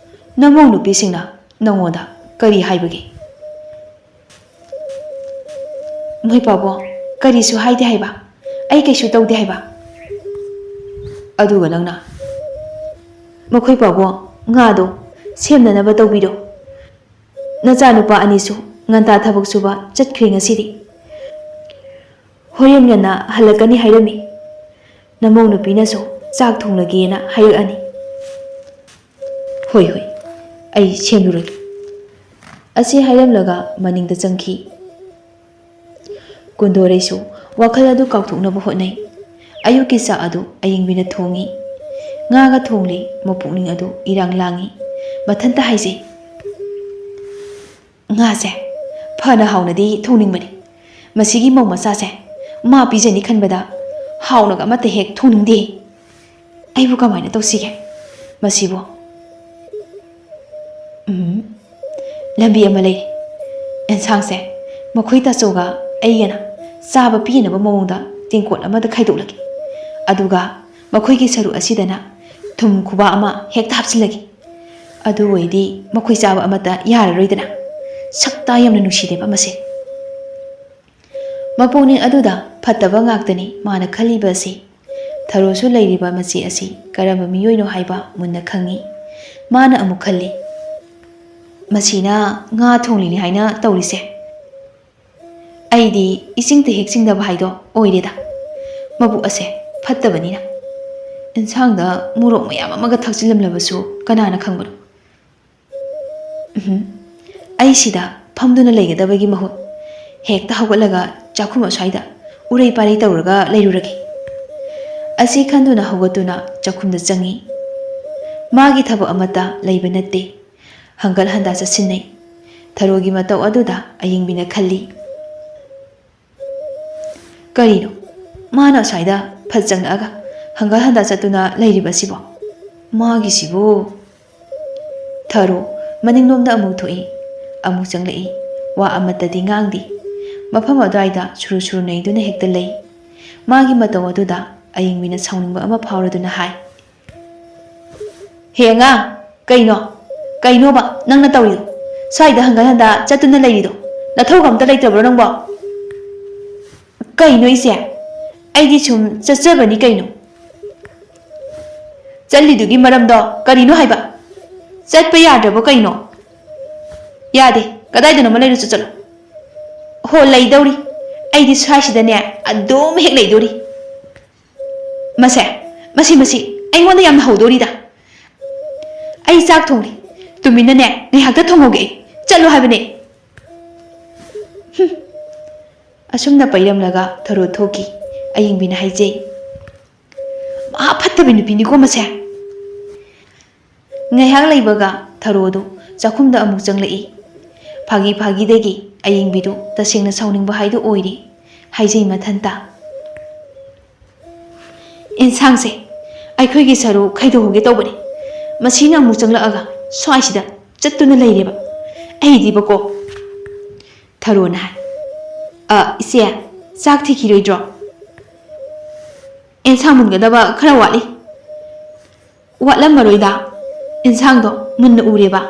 ꯅꯃꯧ ꯅꯨꯄꯤꯁꯤꯡꯅ ꯅꯪꯉꯣꯟꯗ ꯀꯔꯤ ꯍꯥꯏꯕꯒꯦ?" "ꯃꯈꯣꯏ ꯄꯥꯕꯨꯡ, ꯀꯔꯤꯁꯨ ꯍꯥꯏꯗꯦ ꯍꯥꯏꯕ, ꯑꯩ ꯀꯩꯁꯨ ꯇꯧꯗꯦ ꯍꯥꯏꯕ꯫" "ꯑꯗꯨꯒ ꯅꯪꯅ?" "ꯃꯈꯣꯏ ꯄꯥꯕꯨꯡ, ꯉꯥꯗꯣ ꯁꯦꯝꯅꯅꯕ ꯇꯧꯕꯤꯔꯣ꯫ ꯅꯆꯥꯅꯨꯄꯥ ꯑꯅꯤꯁꯨ ꯉꯟꯇꯥ ꯊꯕꯛ ꯁꯨꯕ ꯆꯠꯈ꯭ꯔꯦ ꯉꯁꯤꯗꯤ꯫ ꯍꯣꯔꯦꯟ ꯉꯟꯅ ꯍꯜꯂꯛꯀꯅꯤ ꯍꯥꯏꯔꯝꯃꯤ꯫ "ꯅꯃꯧ ꯅꯨꯄꯤꯅꯁꯨ ꯆꯥꯛ ꯊꯣꯡꯂꯒꯦꯅ ꯍꯥꯏꯔꯛꯑꯅꯤ꯫" "ꯍꯣꯏ, ꯍꯣꯏ, ꯑꯩ ꯁꯦꯝꯂꯨꯔꯒꯦ꯫" ꯑꯁꯤ ꯍꯥꯏꯔꯝꯂꯒ ꯃꯅꯤꯡꯗ ꯆꯪꯈꯤ꯫ ꯀꯨꯟꯗꯣꯔꯩꯁꯨ ꯋꯥꯈꯜ ꯑꯗꯨ ꯀꯥꯎꯊꯣꯛꯅꯕ ꯍꯣꯠꯅꯩ꯫ ꯑꯌꯨꯛꯀꯤ ꯆꯥꯛ ꯑꯗꯨ ꯑꯌꯤꯡꯕꯤꯅ ꯊꯣꯡꯉꯤ꯫ ꯉꯥꯒ ꯊꯣꯡꯂꯤ, ꯃꯄꯨꯛꯅꯤꯡ ꯑꯗꯨ ꯏꯔꯥꯡ ꯂꯥꯡꯉꯤ꯫ ꯃꯊꯟꯇ ꯍꯥꯏꯖꯩ, "ꯉꯥꯁꯦ ꯐꯅ ꯍꯥꯎꯅꯗꯤ ꯊꯣꯡꯅꯤꯡꯕꯅꯤ꯫ ꯃꯁꯤꯒꯤ ꯃꯧ ꯃꯆꯥꯁꯦ ꯃꯥ ꯄꯤꯖꯅꯤ ꯈꯟꯕꯗ ꯍꯥꯎꯅꯒ ꯑꯃꯠꯇ ꯍꯦꯛ ꯊꯣꯡꯅꯤꯡꯗꯦ꯫ ꯑꯩꯕꯨ ꯀꯃꯥꯏꯅ ꯇꯧꯁꯤꯒꯦ ꯃꯁꯤꯕꯨ? ꯎꯝ, ꯂꯝꯕꯤ ꯑꯃ ꯂꯩꯔꯤ꯫ ꯑꯦꯟꯁꯥꯡꯁꯦ ꯃꯈꯣꯏ ꯇꯥꯆꯧꯒ ꯑꯩꯒꯅ ꯆꯥꯕ ꯄꯤꯅꯕ ꯃꯑꯣꯡꯗ ꯇꯦꯡꯀꯣꯠ ꯑꯃꯗ ꯈꯥꯏꯗꯣꯛꯂꯒꯦ꯫ ꯑꯗꯨꯒ ꯃꯈꯣꯏꯒꯤ ꯁꯔꯨꯛ ꯑꯁꯤꯗꯅ ꯊꯨꯝ ꯈꯨꯕꯥ ꯑꯃ ꯍꯦꯛꯇ ꯍꯥꯞꯆꯤꯜꯂꯒꯦ꯫ ꯑꯗꯨ ꯑꯣꯏꯔꯗꯤ ꯃꯈꯣꯏ ꯆꯥꯕ ꯑꯃꯠꯇ ꯌꯥꯔꯔꯣꯏꯗꯅ꯫ ꯁꯛꯇ ꯌꯥꯝꯅ ꯅꯨꯡꯁꯤꯗꯦꯕ ꯃꯁꯦ꯫" ꯃꯄꯨꯛꯅꯤꯡ ꯑꯗꯨꯗ ꯐꯠꯇꯕ ꯉꯥꯛꯇꯅꯤ ꯃꯥꯅ ꯈꯜꯂꯤꯕ ꯑꯁꯤ꯫ ꯊꯔꯣꯁꯨ ꯂꯩꯔꯤꯕ ꯃꯆꯦ ꯑꯁꯤ ꯀꯔꯝꯕ ꯃꯤꯑꯣꯏꯅꯣ ꯍꯥꯏꯕ ꯃꯨꯟꯅ ꯈꯪꯏ꯫ ꯃꯥꯅ ꯑꯃꯨꯛ ꯈꯜꯂꯤ, "ꯃꯁꯤꯅ ꯉꯥ ꯊꯣꯡꯂꯤꯅꯤ ꯍꯥꯏꯅ ꯇꯧꯔꯤꯁꯦ꯫ ꯑꯩꯗꯤ ꯏꯁꯤꯡꯗ ꯍꯦꯛ ꯆꯤꯡꯗꯕ ꯍꯥꯏꯗꯣ ꯑꯣꯏꯔꯦꯗ꯫ ꯃꯕꯨꯛ ꯑꯁꯦ ꯐꯠꯇꯕꯅꯤꯅ꯫ ꯏꯟꯁꯥꯡꯗ ꯃꯣꯔꯣꯛ ꯃꯌꯥꯝ ꯑꯃꯒ ꯊꯛꯆꯤꯜꯂꯝꯂꯕꯁꯨ ꯀꯅꯥꯅ ꯈꯪꯕꯅꯣ? ꯎꯝꯍꯨꯝ꯫ ꯑꯩ ꯁꯤꯗ ꯐꯝꯗꯨꯅ ꯂꯩꯒꯗꯕꯒꯤ ꯃꯍꯨꯠ ꯍꯦꯛꯇ ꯍꯧꯒꯠꯂꯒ ꯆꯥꯛꯈꯨꯝ ꯑꯁ꯭ꯋꯥꯏꯗ ꯎꯔꯩ ꯄꯥꯔꯩ ꯇꯧꯔꯒ ꯂꯩꯔꯨꯔꯒꯦ꯫" ꯑꯁꯤ ꯈꯟꯗꯨꯅ ꯍꯧꯒꯠꯇꯨꯅ ꯆꯥꯛꯈꯨꯝꯗ ꯆꯪꯉꯤ꯫ ꯃꯥꯒꯤ ꯊꯕꯛ ꯑꯃꯠꯇ ꯂꯩꯕ ꯅꯠꯇꯦ꯫ ꯍꯪꯒꯠ ꯍꯟꯗ ꯆꯠꯁꯤꯟꯅꯩ꯫ ꯊꯔꯣꯒꯤ ꯃꯇꯧ ꯑꯗꯨꯗ ꯑꯌꯤꯡꯕꯤꯅ ꯈꯜꯂꯤ, "ꯀꯔꯤꯅꯣ ꯃꯥꯅ ꯑꯁ꯭ꯋꯥꯏꯗ ꯐꯠ ꯆꯪꯂꯛꯑꯒ ꯍꯪꯒꯠ ꯍꯟꯗ ꯆꯠꯇꯨꯅ ꯂꯩꯔꯤꯕꯁꯤꯕꯣ? ꯃꯥꯒꯤꯁꯤꯕꯨ?" ꯊꯔꯣ ꯃꯅꯤꯡꯂꯣꯝꯗ ꯑꯃꯨꯛ ꯊꯣꯛꯏ, ꯑꯃꯨꯛ ꯆꯪꯂꯛꯏ꯫ ꯋꯥ ꯑꯃꯠꯇꯗꯤ ꯉꯥꯡꯗꯦ꯫ ꯃꯐꯝ ꯑꯗꯨꯋꯥꯏꯗ ꯁꯨꯔꯨ ꯁꯨꯔꯨ ꯅꯩꯗꯨꯅ ꯍꯦꯛꯇ ꯂꯩ꯫ ꯃꯥꯒꯤ ꯃꯇꯧ ꯑꯗꯨꯗ ꯑꯌꯤꯡꯕꯤꯅ ꯁꯥꯎꯅꯤꯡꯕ ꯑꯃ ꯐꯥꯎꯔꯗꯨꯅ ꯍꯥꯏ, "ꯍꯦ ꯑꯉꯥꯡ, ꯀꯩꯅꯣ? ꯀꯩꯅꯣꯕ ꯅꯪꯅ ꯇꯧꯔꯤꯗꯣ? ꯁ꯭ꯋꯥꯏꯗ ꯍꯪꯒꯠ ꯍꯟꯗ ꯆꯠꯇꯨꯅ ꯂꯩꯔꯤꯗꯣ? ꯅꯊꯧꯒ ꯑꯝꯇ ꯂꯩꯇ꯭ꯔꯕ꯭ꯔꯣ ꯅꯪꯕꯣ?" "ꯀꯩꯅꯣ ꯏꯆꯦ? ꯑꯩꯗꯤ ꯁꯨꯝ ꯆꯠꯆꯕꯅꯤ ꯀꯩꯅꯣ꯫" "ꯆꯠꯂꯤꯗꯨꯒꯤ ꯃꯔꯝꯗꯣ ꯀꯔꯤꯅꯣ ꯍꯥꯏꯕ? ꯆꯠꯄ ꯌꯥꯗ꯭ꯔꯕꯣ ꯀꯩꯅꯣ?" "ꯌꯥꯗꯦ, ꯀꯗꯥꯏꯗꯅꯣꯃ ꯂꯩꯔꯨꯆꯣ ꯆꯠꯂꯣ꯫" "ꯍꯣ, ꯂꯩꯗꯧꯔꯤ꯫ ꯑꯩꯗꯤ ꯁ꯭ꯋꯥꯏꯁꯤꯗꯅꯦ ꯑꯗꯨꯝ ꯍꯦꯛ ꯂꯩꯗꯧꯔꯤ꯫" "ꯃꯁꯦ, ꯃꯁꯤ, ꯃꯁꯤ ꯑꯩꯉꯣꯟꯗ ꯌꯥꯝꯅ ꯍꯧꯗꯣꯔꯤꯗ꯫ ꯑꯩ ꯆꯥꯛ ꯊꯣꯡꯂꯤ꯫ ꯇꯨꯃꯤꯟꯅꯅꯦ ꯉꯥꯏꯍꯥꯛꯇ ꯊꯣꯡꯍꯧꯒꯦ ꯑꯩ꯫ ꯆꯠꯂꯣ ꯍꯥꯏꯕꯅꯦ꯫" ꯍꯨꯝ꯫ ꯑꯁꯨꯝꯅ ꯄꯩꯔꯝꯂꯒ ꯊꯔꯣ ꯊꯣꯛꯈꯤ꯫ ꯑꯌꯤꯡꯕꯤꯅ ꯍꯥꯏꯖꯩ, "ꯃꯍꯥ ꯐꯠꯇꯕꯤ ꯅꯨꯄꯤꯅꯤꯀꯣ ꯃꯁꯦ꯫" ꯉꯥꯏꯍꯥꯛ ꯂꯩꯕꯒ ꯊꯔꯣꯗꯨ ꯆꯥꯛꯈꯨꯝꯗ ꯑꯃꯨꯛ ꯆꯪꯂꯛꯏ꯫ ꯐꯥꯒꯤ ꯐꯥꯒꯤꯗꯒꯤ ꯑꯌꯤꯡꯕꯤꯗꯨ ꯇꯁꯦꯡꯅ ꯁꯥꯎꯅꯤꯡꯕ ꯍꯥꯏꯗꯨ ꯑꯣꯏꯔꯦ꯫ ꯍꯥꯏꯖꯩ ꯃꯊꯟꯇ, "ꯑꯦꯟꯁꯥꯡꯁꯦ ꯑꯩꯈꯣꯏꯒꯤ ꯁꯔꯨ ꯈꯥꯏꯗꯣꯛꯍꯧꯒꯦ ꯇꯧꯕꯅꯤ꯫ ꯃꯁꯤꯅ ꯑꯃꯨꯛ ꯆꯪꯂꯛꯑꯒ ꯁ꯭ꯋꯥꯏꯁꯤꯗ ꯆꯠꯇꯨꯅ ꯂꯩꯔꯦꯕ꯫ ꯑꯩꯗꯤꯕꯀꯣ꯫" ꯊꯔꯣꯅ ꯍꯥꯏ, "ꯑ, ꯏꯆꯦ, ꯆꯥꯛ ꯊꯤꯈꯤꯔꯣꯏꯗ꯭ꯔꯣ? ꯑꯦꯟꯁꯥꯡ ꯃꯨꯟꯒꯗꯕ ꯈꯔ ꯋꯥꯠꯂꯤ꯫" "ꯋꯥꯠꯂꯝꯃꯔꯣꯏꯗ, ꯑꯦꯟꯁꯥꯡꯗꯣ ꯃꯨꯟꯅ ꯎꯔꯦꯕ꯫"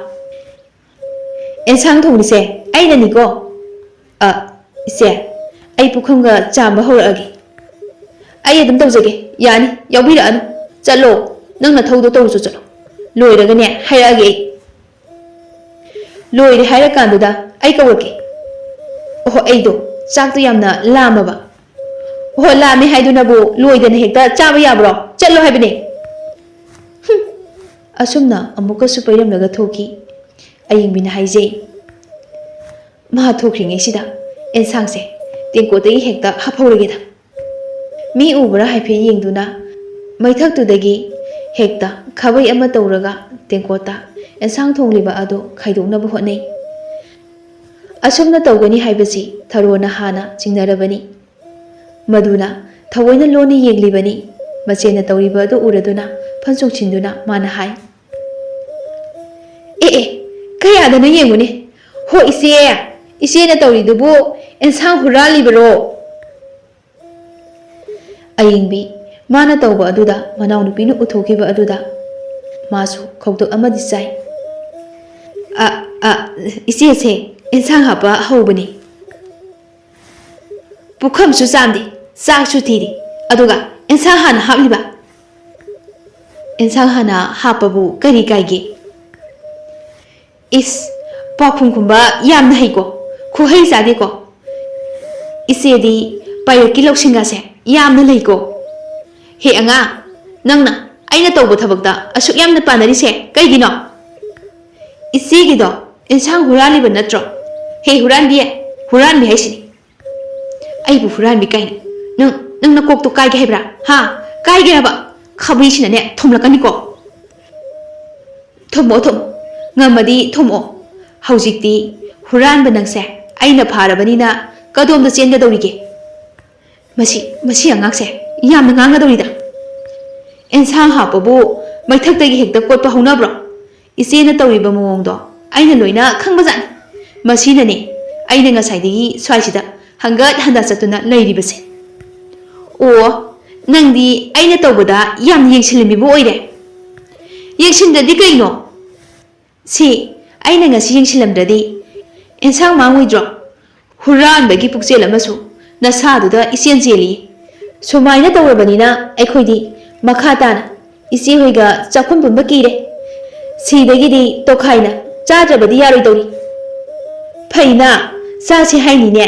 "ꯑꯦꯟꯁꯥꯡ ꯊꯣꯡꯂꯤꯁꯦ ꯑꯩꯅꯅꯤꯀꯣ꯫ ꯑ, ꯏꯆꯦ, ꯑꯩ ꯄꯨꯈꯝꯒ ꯆꯥꯝꯕ ꯍꯧꯔꯛꯑꯒꯦ꯫" "ꯑꯩ ꯑꯗꯨꯝ ꯇꯧꯖꯒꯦ꯫ ꯌꯥꯅꯤ, ꯌꯥꯎꯕꯤꯔꯛꯑꯅꯨ꯫ ꯆꯠꯂꯣ, ꯅꯪ ꯅꯊꯧꯗꯣ ꯇꯧꯔꯨꯆꯣ ꯆꯠꯂꯣ꯫ ꯂꯣꯏꯔꯒꯅꯦ ꯍꯥꯏꯔꯛꯑꯒꯦ ꯑꯩ꯫ ꯂꯣꯏꯔꯦ ꯍꯥꯏꯔꯀꯥꯟꯗꯨꯗ ꯑꯩ ꯀꯧꯔꯛꯀꯦ꯫" "ꯑꯣꯍꯣ, ꯑꯩꯗꯣ ꯆꯥꯛꯇꯣ ꯌꯥꯝꯅ ꯂꯥꯝꯃꯕ꯫" "ꯑꯣꯍꯣ, ꯂꯥꯝꯃꯦ ꯍꯥꯏꯗꯨꯅꯕꯨ ꯂꯣꯏꯗꯅ ꯍꯦꯛꯇ ꯆꯥꯕ ꯌꯥꯕ꯭ꯔꯣ? ꯆꯠꯂꯣ ꯍꯥꯏꯕꯅꯦ꯫" ꯍꯨꯝ꯫ ꯑꯁꯨꯝꯅ ꯑꯃꯨꯛꯀꯁꯨ ꯄꯩꯔꯝꯂꯒ ꯊꯣꯛꯈꯤ꯫ ꯑꯌꯤꯡꯕꯤꯅ ꯍꯥꯏꯖꯩ, "ꯃꯥ ꯊꯣꯛꯈ꯭ꯔꯤꯉꯩꯁꯤꯗ ꯑꯦꯟꯁꯥꯡꯁꯦ ꯇꯦꯡꯀꯣꯠꯇꯒꯤ ꯍꯦꯛꯇ ꯍꯥꯞꯍꯧꯔꯒꯦꯗ꯫" ꯃꯤ ꯎꯕ꯭ꯔꯥ ꯍꯥꯏꯐꯦꯠ ꯌꯦꯡꯗꯨꯅ ꯃꯩꯊꯛꯇꯨꯗꯒꯤ ꯍꯦꯛꯇ ꯈꯥꯕꯩ ꯑꯃ ꯇꯧꯔꯒ ꯇꯦꯡꯀꯣꯠꯇ ꯑꯦꯟꯁꯥꯡ ꯊꯣꯡꯂꯤꯕ ꯑꯗꯨ ꯈꯥꯏꯗꯣꯛꯅꯕ ꯍꯣꯠꯅꯩ꯫ ꯑꯁꯨꯝꯅ ꯇꯧꯒꯅꯤ ꯍꯥꯏꯕꯁꯤ ꯊꯔꯣꯅ ꯍꯥꯟꯅ ꯆꯤꯡꯅꯔꯕꯅꯤ꯫ ꯃꯗꯨꯅ ꯊꯑꯣꯏꯅ ꯂꯣꯟꯅ ꯌꯦꯡꯂꯤꯕꯅꯤ꯫ ꯃꯆꯦꯅ ꯇꯧꯔꯤꯕ ꯑꯗꯨ ꯎꯔꯗꯨꯅ ꯐꯟ ꯆꯣꯡꯁꯤꯟꯗꯨꯅ ꯃꯥꯅ ꯍꯥꯏ, "ꯑꯦ ꯑꯦ, ꯀꯌꯥꯗꯅꯣ ꯌꯦꯡꯉꯨꯅꯦ꯫ ꯍꯣ ꯏꯆꯦ, ꯏꯆꯦꯅ ꯇꯧꯔꯤꯗꯨꯕꯨ ꯑꯦꯟꯁꯥꯡ ꯍꯨꯔꯥꯜꯂꯤꯕꯔꯣ?" ꯑꯌꯤꯡꯕꯤ ꯃꯥꯅ ꯇꯧꯕ ꯑꯗꯨꯗ ꯃꯅꯥꯎꯅꯨꯄꯤꯅ ꯎꯊꯣꯛꯈꯤꯕ ꯑꯗꯨꯗ ꯃꯥꯁꯨ ꯈꯧꯇꯛ ꯑꯃꯗꯤ ꯆꯥꯏ꯫ "ꯑ, ꯑ, ꯏꯆꯦꯁꯦ ꯑꯦꯟꯁꯥꯡ ꯍꯥꯞꯄ ꯍꯧꯕꯅꯤ꯫ ꯄꯨꯈꯝꯁꯨ ꯆꯥꯝꯗꯦ, ꯆꯥꯛꯁꯨ ꯊꯤꯔꯤ, ꯑꯗꯨꯒ ꯑꯦꯟꯁꯥꯡ ꯍꯥꯟꯅ ꯍꯥꯞꯂꯤꯕ?" "ꯑꯦꯟꯁꯥꯡ ꯍꯥꯟꯅ ꯍꯥꯞꯄꯕꯨ ꯀꯔꯤ ꯀꯥꯏꯒꯦ? ꯏꯁ, ꯄꯥꯎꯈꯨꯝ ꯈꯨꯝꯕ ꯌꯥꯝꯅ ꯍꯩꯀꯣ, ꯈꯨꯍꯩ ꯆꯥꯗꯦꯀꯣ꯫ ꯏꯆꯦꯗꯤ ꯄꯥꯏꯔꯛꯀꯤ ꯂꯧꯁꯤꯡꯒꯁꯦ ꯌꯥꯝꯅ ꯂꯩꯀꯣ꯫ ꯍꯦ ꯑꯉꯥꯡ, ꯅꯪꯅ ꯑꯩꯅ ꯇꯧꯕ ꯊꯕꯛꯇ ꯑꯁꯨꯛ ꯌꯥꯝꯅ ꯄꯥꯅꯔꯤꯁꯦ ꯀꯩꯒꯤꯅꯣ? ꯏꯆꯦꯒꯤꯗꯣ ꯏꯟꯁꯥꯡ ꯍꯨꯔꯥꯜꯂꯤꯕ ꯅꯠꯇ꯭ꯔꯣ? ꯍꯦ ꯍꯨꯔꯥꯟꯕꯤ, ꯍꯨꯔꯥꯟꯕꯤ ꯍꯥꯏꯁꯤꯅꯤ꯫ ꯑꯩꯕꯨ ꯍꯨꯔꯥꯟꯕꯤ ꯀꯥꯏꯅ? ꯅꯪ, ꯅꯪ ꯅꯀꯣꯛꯇꯣ ꯀꯥꯏꯒꯦ ꯍꯥꯏꯕ꯭ꯔꯥ? ꯍꯥ? ꯀꯥꯏꯒꯦ ꯍꯥꯏꯕ? ꯈꯥꯕꯩꯁꯤꯅꯅꯦ ꯊꯣꯝꯂꯛꯀꯅꯤꯀꯣ꯫ ꯊꯣꯝꯃꯛꯑꯣ, ꯊꯣꯝꯃꯛꯑꯣ꯫ ꯉꯝꯃꯗꯤ ꯊꯣꯝꯃꯛꯑꯣ꯫ ꯍꯧꯖꯤꯛꯇꯤ ꯍꯨꯔꯥꯟꯕ ꯅꯪꯁꯦ ꯑꯩꯅ ꯐꯥꯔꯕꯅꯤꯅ ꯀꯗꯣꯝꯗ ꯆꯦꯟꯒꯗꯧꯔꯤꯒꯦ? ꯃꯁꯤ, ꯃꯁꯤ ꯑꯉꯥꯡꯁꯦ ꯌꯥꯝꯅ ꯉꯥꯡꯒꯗꯧꯔꯤꯗ꯫ ꯑꯦꯟꯁꯥꯡ ꯍꯥꯞꯄꯕꯨ ꯃꯩꯊꯛꯇꯒꯤ ꯍꯦꯛꯇ ꯀꯣꯠꯄ ꯍꯧꯅꯕ꯭ꯔꯣ? ꯏꯆꯦꯅ ꯇꯧꯔꯤꯕ ꯃꯑꯣꯡꯗꯣ ꯑꯩꯅ ꯂꯣꯏꯅ ꯈꯪꯕꯖꯥꯠꯅꯤ꯫ ꯃꯁꯤꯅꯅꯦ ꯑꯩꯅ ꯉꯁꯥꯏꯗꯒꯤ ꯁ꯭ꯋꯥꯏꯁꯤꯗ ꯍꯪꯒꯠ ꯍꯟꯗ ꯆꯠꯇꯨꯅ ꯂꯩꯔꯤꯕꯁꯦ꯫ ꯑꯣ, ꯅꯪꯗꯤ ꯑꯩꯅ ꯇꯧꯕꯗ ꯌꯥꯝꯅ ꯌꯦꯡꯁꯤꯜꯂꯝꯃꯤꯕ ꯑꯣꯏꯔꯦ꯫ ꯌꯦꯡꯁꯤꯟꯗ꯭ꯔꯗꯤ ꯀꯩꯅꯣ? ꯁꯤ ꯑꯩꯅ ꯉꯁꯤ ꯌꯦꯡꯁꯤꯜꯂꯝꯗ꯭ꯔꯗꯤ ꯑꯦꯟꯁꯥꯡ ꯃꯥꯡꯉꯣꯏꯗ꯭ꯔꯣ? ꯍꯨꯔꯥꯟꯕꯒꯤ ꯄꯨꯛꯆꯦꯜ ꯑꯃꯁꯨ ꯅꯁꯥꯗꯨꯗ ꯏꯆꯦꯟ ꯆꯦꯜꯂꯤ꯫ ꯁꯨꯃꯥꯏꯅ ꯇꯧꯔꯕꯅꯤꯅ ꯑꯩꯈꯣꯏꯗꯤ ꯃꯈꯥ ꯇꯥꯅ ꯏꯆꯦ ꯍꯣꯏꯒ ꯆꯥꯛꯈꯨꯝ ꯄꯨꯟꯕ ꯀꯤꯔꯦ꯫ ꯁꯤꯗꯒꯤꯗꯤ ꯇꯣꯈꯥꯏꯅ ꯆꯥꯗ꯭ꯔꯕꯗꯤ ꯌꯥꯔꯣꯏꯗꯧꯔꯤ꯫ ꯐꯩꯅ, ꯆꯥꯁꯤ ꯍꯥꯏꯅꯤꯅꯦ꯫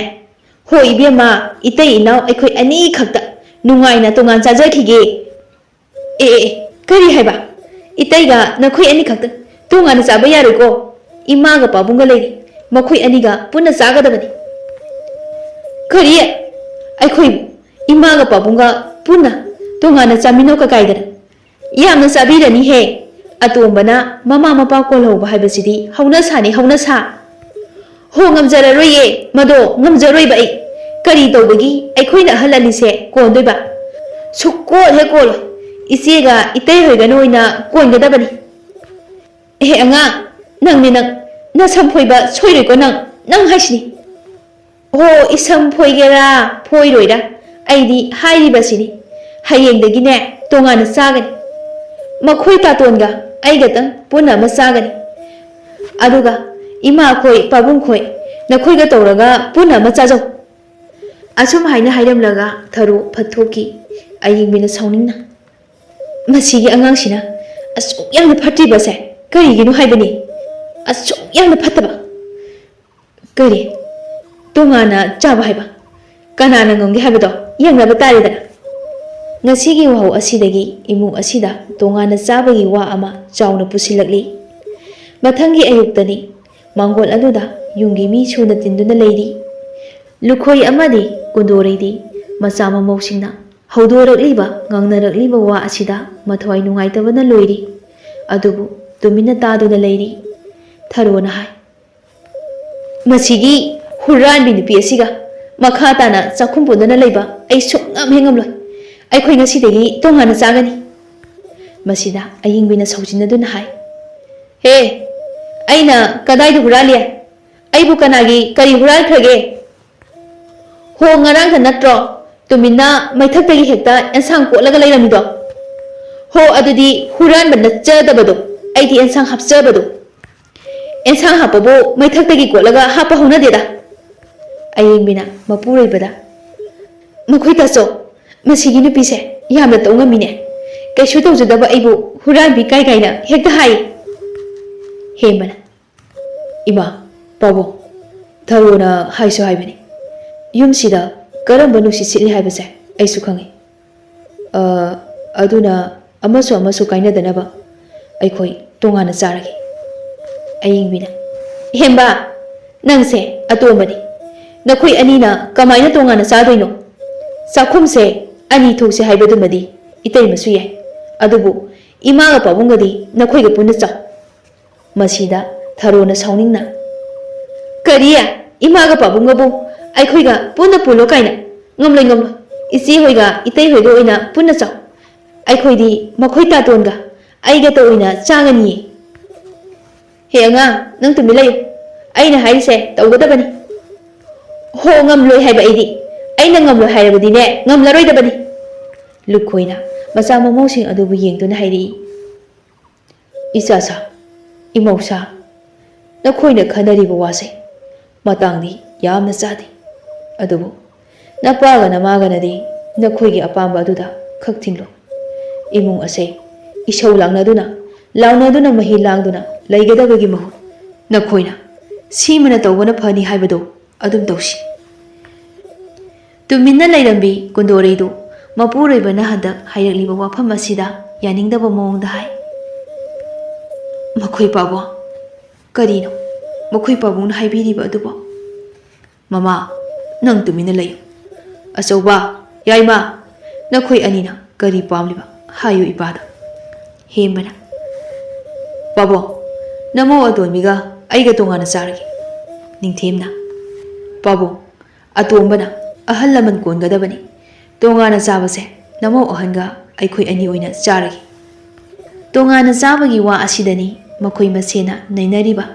ꯍꯣꯏ ꯏꯕꯦꯝꯃ, ꯏꯇꯩ ꯏꯅꯥꯎ ꯑꯩꯈꯣꯏ ꯑꯅꯤꯈꯛꯇ ꯅꯨꯡꯉꯥꯏꯅ ꯇꯣꯉꯥꯟ ꯆꯥꯖꯈꯤꯒꯦ꯫ ꯑꯦ, ꯑꯦ, ꯑꯦ, ꯀꯔꯤ ꯍꯥꯏꯕ? ꯏꯇꯩꯒ ꯅꯈꯣꯏ ꯑꯅꯤꯈꯛꯇ ꯇꯣꯉꯥꯟꯅ ꯆꯥꯕ ꯌꯥꯔꯣꯏꯀꯣ꯫ ꯏꯃꯥꯒ ꯄꯥꯕꯨꯡꯒ ꯂꯩꯔꯤ, ꯃꯈꯣꯏ ꯑꯅꯤꯒ ꯄꯨꯟꯅ ꯆꯥꯒꯗꯕꯅꯤ꯫ ꯀꯔꯤ? ꯑꯩꯈꯣꯏꯕꯨ ꯏꯃꯥꯒ ꯄꯥꯕꯨꯡꯒ ꯄꯨꯟꯅ ꯇꯣꯉꯥꯟꯅ ꯆꯥꯃꯤꯟꯅꯧ ꯀꯀꯥꯏꯗꯅ? ꯌꯥꯝꯅ ꯆꯥꯕꯤꯔꯅꯤꯍꯦ꯫ ꯑꯇꯣꯝꯕꯅ ꯃꯃꯥ ꯃꯄꯥ ꯀꯣꯜꯍꯧꯕ ꯍꯥꯏꯕꯁꯤꯗꯤ ꯍꯧꯅꯁꯥꯅꯤ, ꯍꯧꯅꯁꯥ꯫ ꯍꯣ, ꯉꯝꯖꯔꯔꯣꯏꯌꯦ, ꯃꯗꯣ ꯉꯝꯖꯔꯣꯏꯕ ꯑꯩ꯫ ꯀꯔꯤ ꯇꯧꯕꯒꯤ ꯑꯩꯈꯣꯏꯅ ꯑꯍꯜ ꯑꯅꯤꯁꯦ ꯀꯣꯟꯗꯣꯏꯕ? ꯁꯨꯛꯀꯣꯜ ꯍꯦꯛ ꯀꯣꯜꯂꯣꯏ꯫ ꯏꯆꯦꯒ ꯏꯇꯩ ꯍꯣꯏꯒꯅ ꯑꯣꯏꯅ ꯀꯣꯟꯒꯗꯕꯅꯤ꯫ ꯑꯦꯍꯦ ꯑꯉꯥꯡ, ꯅꯪꯅꯦ ꯅꯪ, ꯅꯁꯝ ꯐꯣꯏꯕ ꯁꯣꯏꯔꯣꯏꯀꯣ ꯅꯪ, ꯅꯪ ꯍꯥꯏꯁꯤꯅꯤ꯫ ꯍꯣ, ꯏꯁꯝ ꯐꯣꯏꯒꯦꯔꯥ ꯐꯣꯏꯔꯣꯏꯔꯥ, ꯑꯩꯗꯤ ꯍꯥꯏꯔꯤꯕꯁꯤꯅꯤ꯫ ꯍꯌꯦꯡꯗꯒꯤꯅꯦ ꯇꯣꯉꯥꯟꯅ ꯆꯥꯒꯅꯤ꯫ ꯃꯈꯣꯏ ꯇꯥꯇꯣꯟꯒ ꯑꯩꯒꯇꯪ ꯄꯨꯟꯅ ꯑꯃ ꯆꯥꯒꯅꯤ꯫ ꯑꯗꯨꯒ ꯏꯃꯥꯈꯣꯏ, ꯄꯥꯕꯨꯡꯈꯣꯏ, ꯅꯈꯣꯏꯒ ꯇꯧꯔꯒ ꯄꯨꯟꯅ ꯑꯃ ꯆꯥꯖꯧ꯫ ꯑꯁꯨꯝ ꯍꯥꯏꯅ ꯍꯥꯏꯔꯝꯂꯒ ꯊꯔꯣ ꯐꯠꯊꯣꯛꯈꯤ꯫ ꯑꯌꯤꯡꯕꯤꯅ ꯁꯥꯎꯅꯤꯡꯅ, "ꯃꯁꯤꯒꯤ ꯑꯉꯥꯡꯁꯤꯅ ꯑꯁꯨꯛ ꯌꯥꯝꯅ ꯐꯠꯇ꯭ꯔꯤꯕꯁꯦ ꯀꯔꯤꯒꯤꯅꯣ ꯍꯥꯏꯕꯅꯤ? ꯑꯁꯨꯛ ꯌꯥꯝꯅ ꯐꯠꯇꯕ꯫ ꯀꯔꯤ? ꯇꯣꯉꯥꯟꯅ ꯆꯥꯕ ꯍꯥꯏꯕ? ꯀꯅꯥꯅ ꯉꯝꯒꯦ ꯍꯥꯏꯕꯗꯣ ꯌꯦꯡꯅꯕ ꯇꯥꯔꯦꯗꯅ꯫" ꯉꯁꯤꯒꯤ ꯋꯥꯍꯧ ꯑꯁꯤꯗꯒꯤ ꯏꯃꯨꯡ ꯑꯁꯤꯗ ꯇꯣꯉꯥꯟꯅ ꯆꯥꯕꯒꯤ ꯋꯥ ꯑꯃ ꯆꯥꯎꯅ ꯄꯨꯁꯤꯜꯂꯛꯂꯤ꯫ ꯃꯊꯪꯒꯤ ꯑꯌꯨꯛꯇꯅꯤ꯫ ꯃꯥꯡꯒꯣꯜ ꯑꯗꯨꯗ ꯌꯨꯝꯒꯤ ꯃꯤ ꯁꯨꯅ ꯇꯤꯟꯗꯨꯅ ꯂꯩꯔꯤ꯫ ꯂꯨꯈꯣꯏ ꯑꯃꯗꯤ ꯀꯨꯟꯗꯣꯔꯩꯗꯤ ꯃꯆꯥ ꯃꯃꯧꯁꯤꯡꯅ ꯍꯧꯗꯣꯔꯛꯂꯤꯕ, ꯉꯥꯡꯅꯔꯛꯂꯤꯕ ꯋꯥ ꯑꯁꯤꯗ ꯃꯊ꯭ꯋꯥꯏ ꯅꯨꯡꯉꯥꯏꯇꯕꯅ ꯂꯣꯏꯔꯤ꯫ ꯑꯗꯨꯕꯨ ꯇꯨꯃꯤꯟꯅ ꯇꯥꯗꯨꯅ ꯂꯩꯔꯤ꯫ ꯊꯔꯣꯅ ꯍꯥꯏ, "ꯃꯁꯤꯒꯤ ꯍꯨꯔꯥꯟꯕꯤ ꯅꯨꯄꯤ ꯑꯁꯤꯒ ꯃꯈꯥ ꯇꯥꯅ ꯆꯥꯛꯈꯨꯝ ꯄꯨꯟꯗꯨꯅ ꯂꯩꯕ ꯑꯩ ꯁꯨꯡꯉꯝ ꯍꯦꯛ ꯉꯝꯂꯣꯏ꯫ ꯑꯩꯈꯣꯏ ꯉꯁꯤꯗꯒꯤ ꯇꯣꯉꯥꯟꯅ ꯆꯥꯒꯅꯤ꯫" ꯃꯁꯤꯗ ꯑꯌꯤꯡꯕꯤꯅ ꯁꯥꯎꯖꯤꯟꯅꯗꯨꯅ ꯍꯥꯏ, "ꯍꯦ, ꯑꯩꯅ ꯀꯗꯥꯏꯗ ꯍꯨꯔꯥꯜꯂꯤ? ꯑꯩꯕꯨ ꯀꯅꯥꯒꯤ ꯀꯔꯤ ꯍꯨꯔꯥꯟꯈ꯭ꯔꯒꯦ? ꯍꯣ, ꯉꯔꯥꯡꯗ ꯅꯠꯇ꯭ꯔꯣ ꯇꯨꯃꯤꯟꯅ ꯃꯩꯊꯛꯇꯒꯤ ꯍꯦꯛꯇ ꯑꯦꯟꯁꯥꯡ ꯀꯣꯠꯂꯒ ꯂꯩꯔꯝꯃꯤꯗꯣ? ꯍꯣ, ꯑꯗꯨꯗꯤ ꯍꯨꯔꯥꯟꯕ ꯅꯠꯆꯗꯕꯗꯣ, ꯑꯩꯗꯤ ꯑꯦꯟꯁꯥꯡ ꯍꯥꯞꯆꯕꯗꯣ꯫ ꯑꯦꯟꯁꯥꯡ ꯍꯥꯞꯄꯕꯨ ꯃꯩꯊꯛꯇꯒꯤ ꯀꯣꯠꯂꯒ ꯍꯥꯞꯄ ꯍꯧꯅꯗꯦꯗ꯫" ꯑꯌꯦꯡꯕꯤꯅ ꯃꯄꯨꯔꯣꯏꯕꯗ, "ꯃꯈꯣꯏ ꯇꯥꯆꯧ, ꯃꯁꯤꯒꯤ ꯅꯨꯄꯤꯁꯦ ꯌꯥꯝꯅ ꯇꯧ ꯉꯝꯃꯤꯅꯦ꯫ ꯀꯩꯁꯨ ꯇꯧꯖꯗꯕ ꯑꯩꯕꯨ ꯍꯨꯔꯥꯟꯕꯤ ꯀꯥꯏ ꯀꯥꯏꯅ ꯍꯦꯛꯇ ꯍꯥꯏ꯫" ꯍꯦꯝꯕꯅ, "ꯏꯃꯥ, ꯄꯥꯕꯨꯡ, ꯊꯔꯣꯅ ꯍꯥꯏꯁꯨ ꯍꯥꯏꯕꯅꯤ, ꯌꯨꯝꯁꯤꯗ ꯀꯔꯝꯕ ꯅꯨꯡꯁꯤꯠ ꯁꯤꯠꯂꯤ ꯍꯥꯏꯕꯁꯦ ꯑꯩꯁꯨ ꯈꯪꯏ꯫ ꯑ, ꯑꯗꯨꯅ ꯑꯃꯁꯨ ꯑꯃꯁꯨ ꯀꯥꯏꯅꯗꯅꯕ ꯑꯩꯈꯣꯏ ꯇꯣꯉꯥꯟꯅ ꯆꯥꯔꯒꯦ꯫" ꯑꯌꯤꯡꯕꯤꯅ, "ꯍꯦꯝꯕ, ꯅꯪꯁꯦ ꯑꯇꯣꯝꯕꯅꯤ꯫ ꯅꯈꯣꯏ ꯑꯅꯤꯅ ꯀꯃꯥꯏꯅ ꯇꯣꯉꯥꯟꯅ ꯆꯥꯗꯣꯏꯅꯣ? ꯆꯥꯛꯈꯨꯝꯁꯦ ꯑꯅꯤ ꯊꯣꯛꯁꯦ ꯍꯥꯏꯕꯗꯨꯃꯗꯤ ꯏꯇꯩꯃꯁꯨ ꯌꯥꯏ꯫ ꯑꯗꯨꯕꯨ ꯏꯃꯥꯒ ꯄꯥꯕꯨꯡꯒꯗꯤ ꯅꯈꯣꯏꯒ ꯄꯨꯟꯅ ꯆꯥꯎ꯫" ꯃꯁꯤꯗ ꯊꯔꯣꯅ ꯁꯥꯎꯅꯤꯡꯅ, "ꯀꯔꯤ? ꯏꯃꯥꯒ ꯄꯥꯕꯨꯡꯒꯕꯨ ꯑꯩꯈꯣꯏꯒ ꯄꯨꯟꯅ ꯄꯨꯜꯂꯣ ꯀꯥꯏꯅ? ꯉꯝꯂꯣꯏ, ꯉꯝꯂꯣꯏ꯫ ꯏꯆꯦ ꯍꯣꯏꯒ ꯏꯇꯩ ꯍꯣꯏꯒ ꯑꯣꯏꯅ ꯄꯨꯟꯅ ꯆꯥꯎ꯫ ꯑꯩꯈꯣꯏꯗꯤ ꯃꯈꯣꯏ ꯇꯥꯇꯣꯟꯒ ꯑꯩꯒꯇ ꯑꯣꯏꯅ ꯆꯥꯒꯅꯤꯌꯦ꯫" "ꯍꯦ ꯑꯉꯥꯡ, ꯅꯪ ꯇꯨꯃꯤꯟ ꯂꯩꯌꯨ꯫ ꯑꯩꯅ ꯍꯥꯏꯔꯤꯁꯦ ꯇꯧꯒꯗꯕꯅꯤ꯫" "ꯍꯣ, ꯉꯝꯂꯣꯏ ꯍꯥꯏꯕ ꯑꯩꯗꯤ꯫ ꯑꯩꯅ ꯉꯝꯂꯣꯏ ꯍꯥꯏꯔꯕꯗꯤꯅꯦ, ꯉꯝꯂꯔꯣꯏꯗꯕꯅꯤ꯫" ꯂꯨꯈꯣꯏꯅ ꯃꯆꯥ ꯃꯃꯧꯁꯤꯡ ꯑꯗꯨꯕꯨ ꯌꯦꯡꯗꯨꯅ ꯍꯥꯏꯔꯛꯏ꯫ "ꯏꯆꯥꯁꯥ, ꯏꯃꯧꯁꯥ, ꯅꯈꯣꯏꯅ ꯈꯟꯅꯔꯤꯕ ꯋꯥꯁꯦ ꯃꯇꯥꯡꯗꯤ ꯌꯥꯝꯅ ꯆꯥꯗꯦ꯫ ꯑꯗꯨꯕꯨ ꯅꯄꯥꯒ ꯅꯃꯥꯒꯅꯗꯤ ꯅꯈꯣꯏꯒꯤ ꯑꯄꯥꯝꯕ ꯑꯗꯨꯗ ꯈꯛ ꯊꯤꯡꯂꯣ꯫ ꯏꯃꯨꯡ ꯑꯁꯦ ꯏꯁꯧ ꯂꯥꯡꯅꯗꯨꯅ, ꯂꯥꯎꯅꯗꯨꯅ, ꯃꯍꯤ ꯂꯥꯡꯗꯨꯅ ꯂꯩꯒꯗꯕꯒꯤ ꯃꯍꯨꯠ ꯅꯈꯣꯏꯅ ꯁꯤꯃꯅ ꯇꯧꯕꯅ ꯐꯅꯤ ꯍꯥꯏꯕꯗꯣ ꯑꯗꯨꯝ ꯇꯧꯁꯤ꯫" ꯇꯨꯃꯤꯟꯅ ꯂꯩꯔꯝꯕꯤ ꯀꯨꯟꯗꯣꯔꯩꯗꯨ ꯃꯄꯨꯔꯣꯏꯕꯅ ꯍꯟꯗꯛ ꯍꯥꯏꯔꯛꯂꯤꯕ ꯋꯥꯐꯝ ꯑꯁꯤꯗ ꯌꯥꯅꯤꯡꯗꯕ ꯃꯑꯣꯡꯗ ꯍꯥꯏ꯫ "ꯃꯈꯣꯏ ꯄꯥꯕꯨꯡ? ꯀꯔꯤꯅꯣ ꯃꯈꯣꯏ ꯄꯥꯕꯨꯡꯅ ꯍꯥꯏꯕꯤꯔꯤꯕ ꯑꯗꯨꯕꯣ?" "ꯃꯃꯥ, ꯅꯪ ꯇꯨꯃꯤꯟꯅ ꯂꯩꯌꯨ꯫ ꯑꯆꯧꯕ, ꯌꯥꯏꯃ, ꯅꯈꯣꯏ ꯑꯅꯤꯅ ꯀꯔꯤ ꯄꯥꯝꯂꯤꯕ? ꯍꯥꯏꯌꯨ ꯏꯄꯥꯗ꯫" ꯍꯦꯝꯕꯅ, "ꯄꯥꯕꯨꯡ, ꯅꯃꯧ ꯑꯇꯣꯟꯕꯤꯒ ꯑꯩꯒ ꯇꯣꯉꯥꯟꯅ ꯆꯥꯔꯒꯦ꯫" ꯅꯤꯡꯊꯦꯝꯅ, "ꯄꯥꯕꯨꯡ, ꯑꯇꯣꯝꯕꯅ ꯑꯍꯜ ꯂꯃꯟ ꯀꯣꯟꯒꯗꯕꯅꯤ꯫ ꯇꯣꯉꯥꯟꯅ ꯆꯥꯕꯁꯦ ꯅꯃꯧ ꯑꯍꯟꯒ ꯑꯩꯈꯣꯏ ꯑꯅꯤ ꯑꯣꯏꯅ ꯆꯥꯔꯒꯦ꯫" ꯇꯣꯉꯥꯟꯅ ꯆꯥꯕꯒꯤ ꯋꯥ ꯑꯁꯤꯗꯅꯤ ꯃꯈꯣꯏ ꯃꯁꯦꯟꯅ ꯅꯩꯅꯔꯤꯕ꯫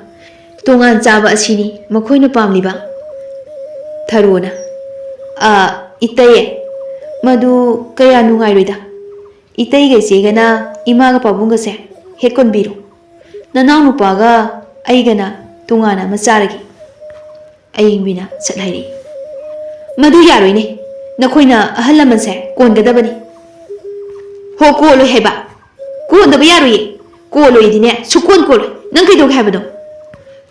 ꯇꯣꯉꯥꯟ ꯆꯥꯕ ꯑꯁꯤꯅꯤ ꯃꯈꯣꯏꯅ ꯄꯥꯝꯂꯤꯕ꯫ ꯊꯔꯣꯅ, "ꯑ, ꯏꯇꯩ, ꯃꯗꯨ ꯀꯌꯥ ꯅꯨꯡꯉꯥꯏꯔꯣꯏꯗ꯫ ꯏꯇꯩꯒ ꯏꯆꯦꯒꯅ ꯏꯃꯥꯒ ꯄꯥꯕꯨꯡꯒꯁꯦ ꯍꯦꯛ ꯀꯣꯟꯕꯤꯔꯣ꯫ ꯅꯅꯥꯎꯅꯨꯄꯥꯒ ꯑꯩꯒꯅ ꯇꯣꯉꯥꯟꯅ ꯑꯃ ꯆꯥꯔꯒꯦ꯫" ꯑꯌꯤꯡꯕꯤꯅ ꯁꯠ ꯍꯥꯏꯔꯛꯏ, "ꯃꯗꯨ ꯌꯥꯔꯣꯏꯅꯦ꯫ ꯅꯈꯣꯏꯅ ꯑꯍꯜ ꯂꯃꯟꯁꯦ ꯀꯣꯟꯒꯗꯕꯅꯤ꯫" "ꯍꯣ, ꯀꯣꯜꯂꯣꯏ ꯍꯥꯏꯕ꯫ ꯀꯣꯟꯗꯕ ꯌꯥꯔꯣꯏꯌꯦ꯫ ꯀꯣꯜꯂꯣꯏꯗꯤꯅꯦ, ꯁꯨꯛꯀꯣꯟ ꯀꯣꯜꯂꯣꯏ꯫ ꯅꯪ ꯀꯩꯗꯧꯒꯦ ꯍꯥꯏꯕꯅꯣ?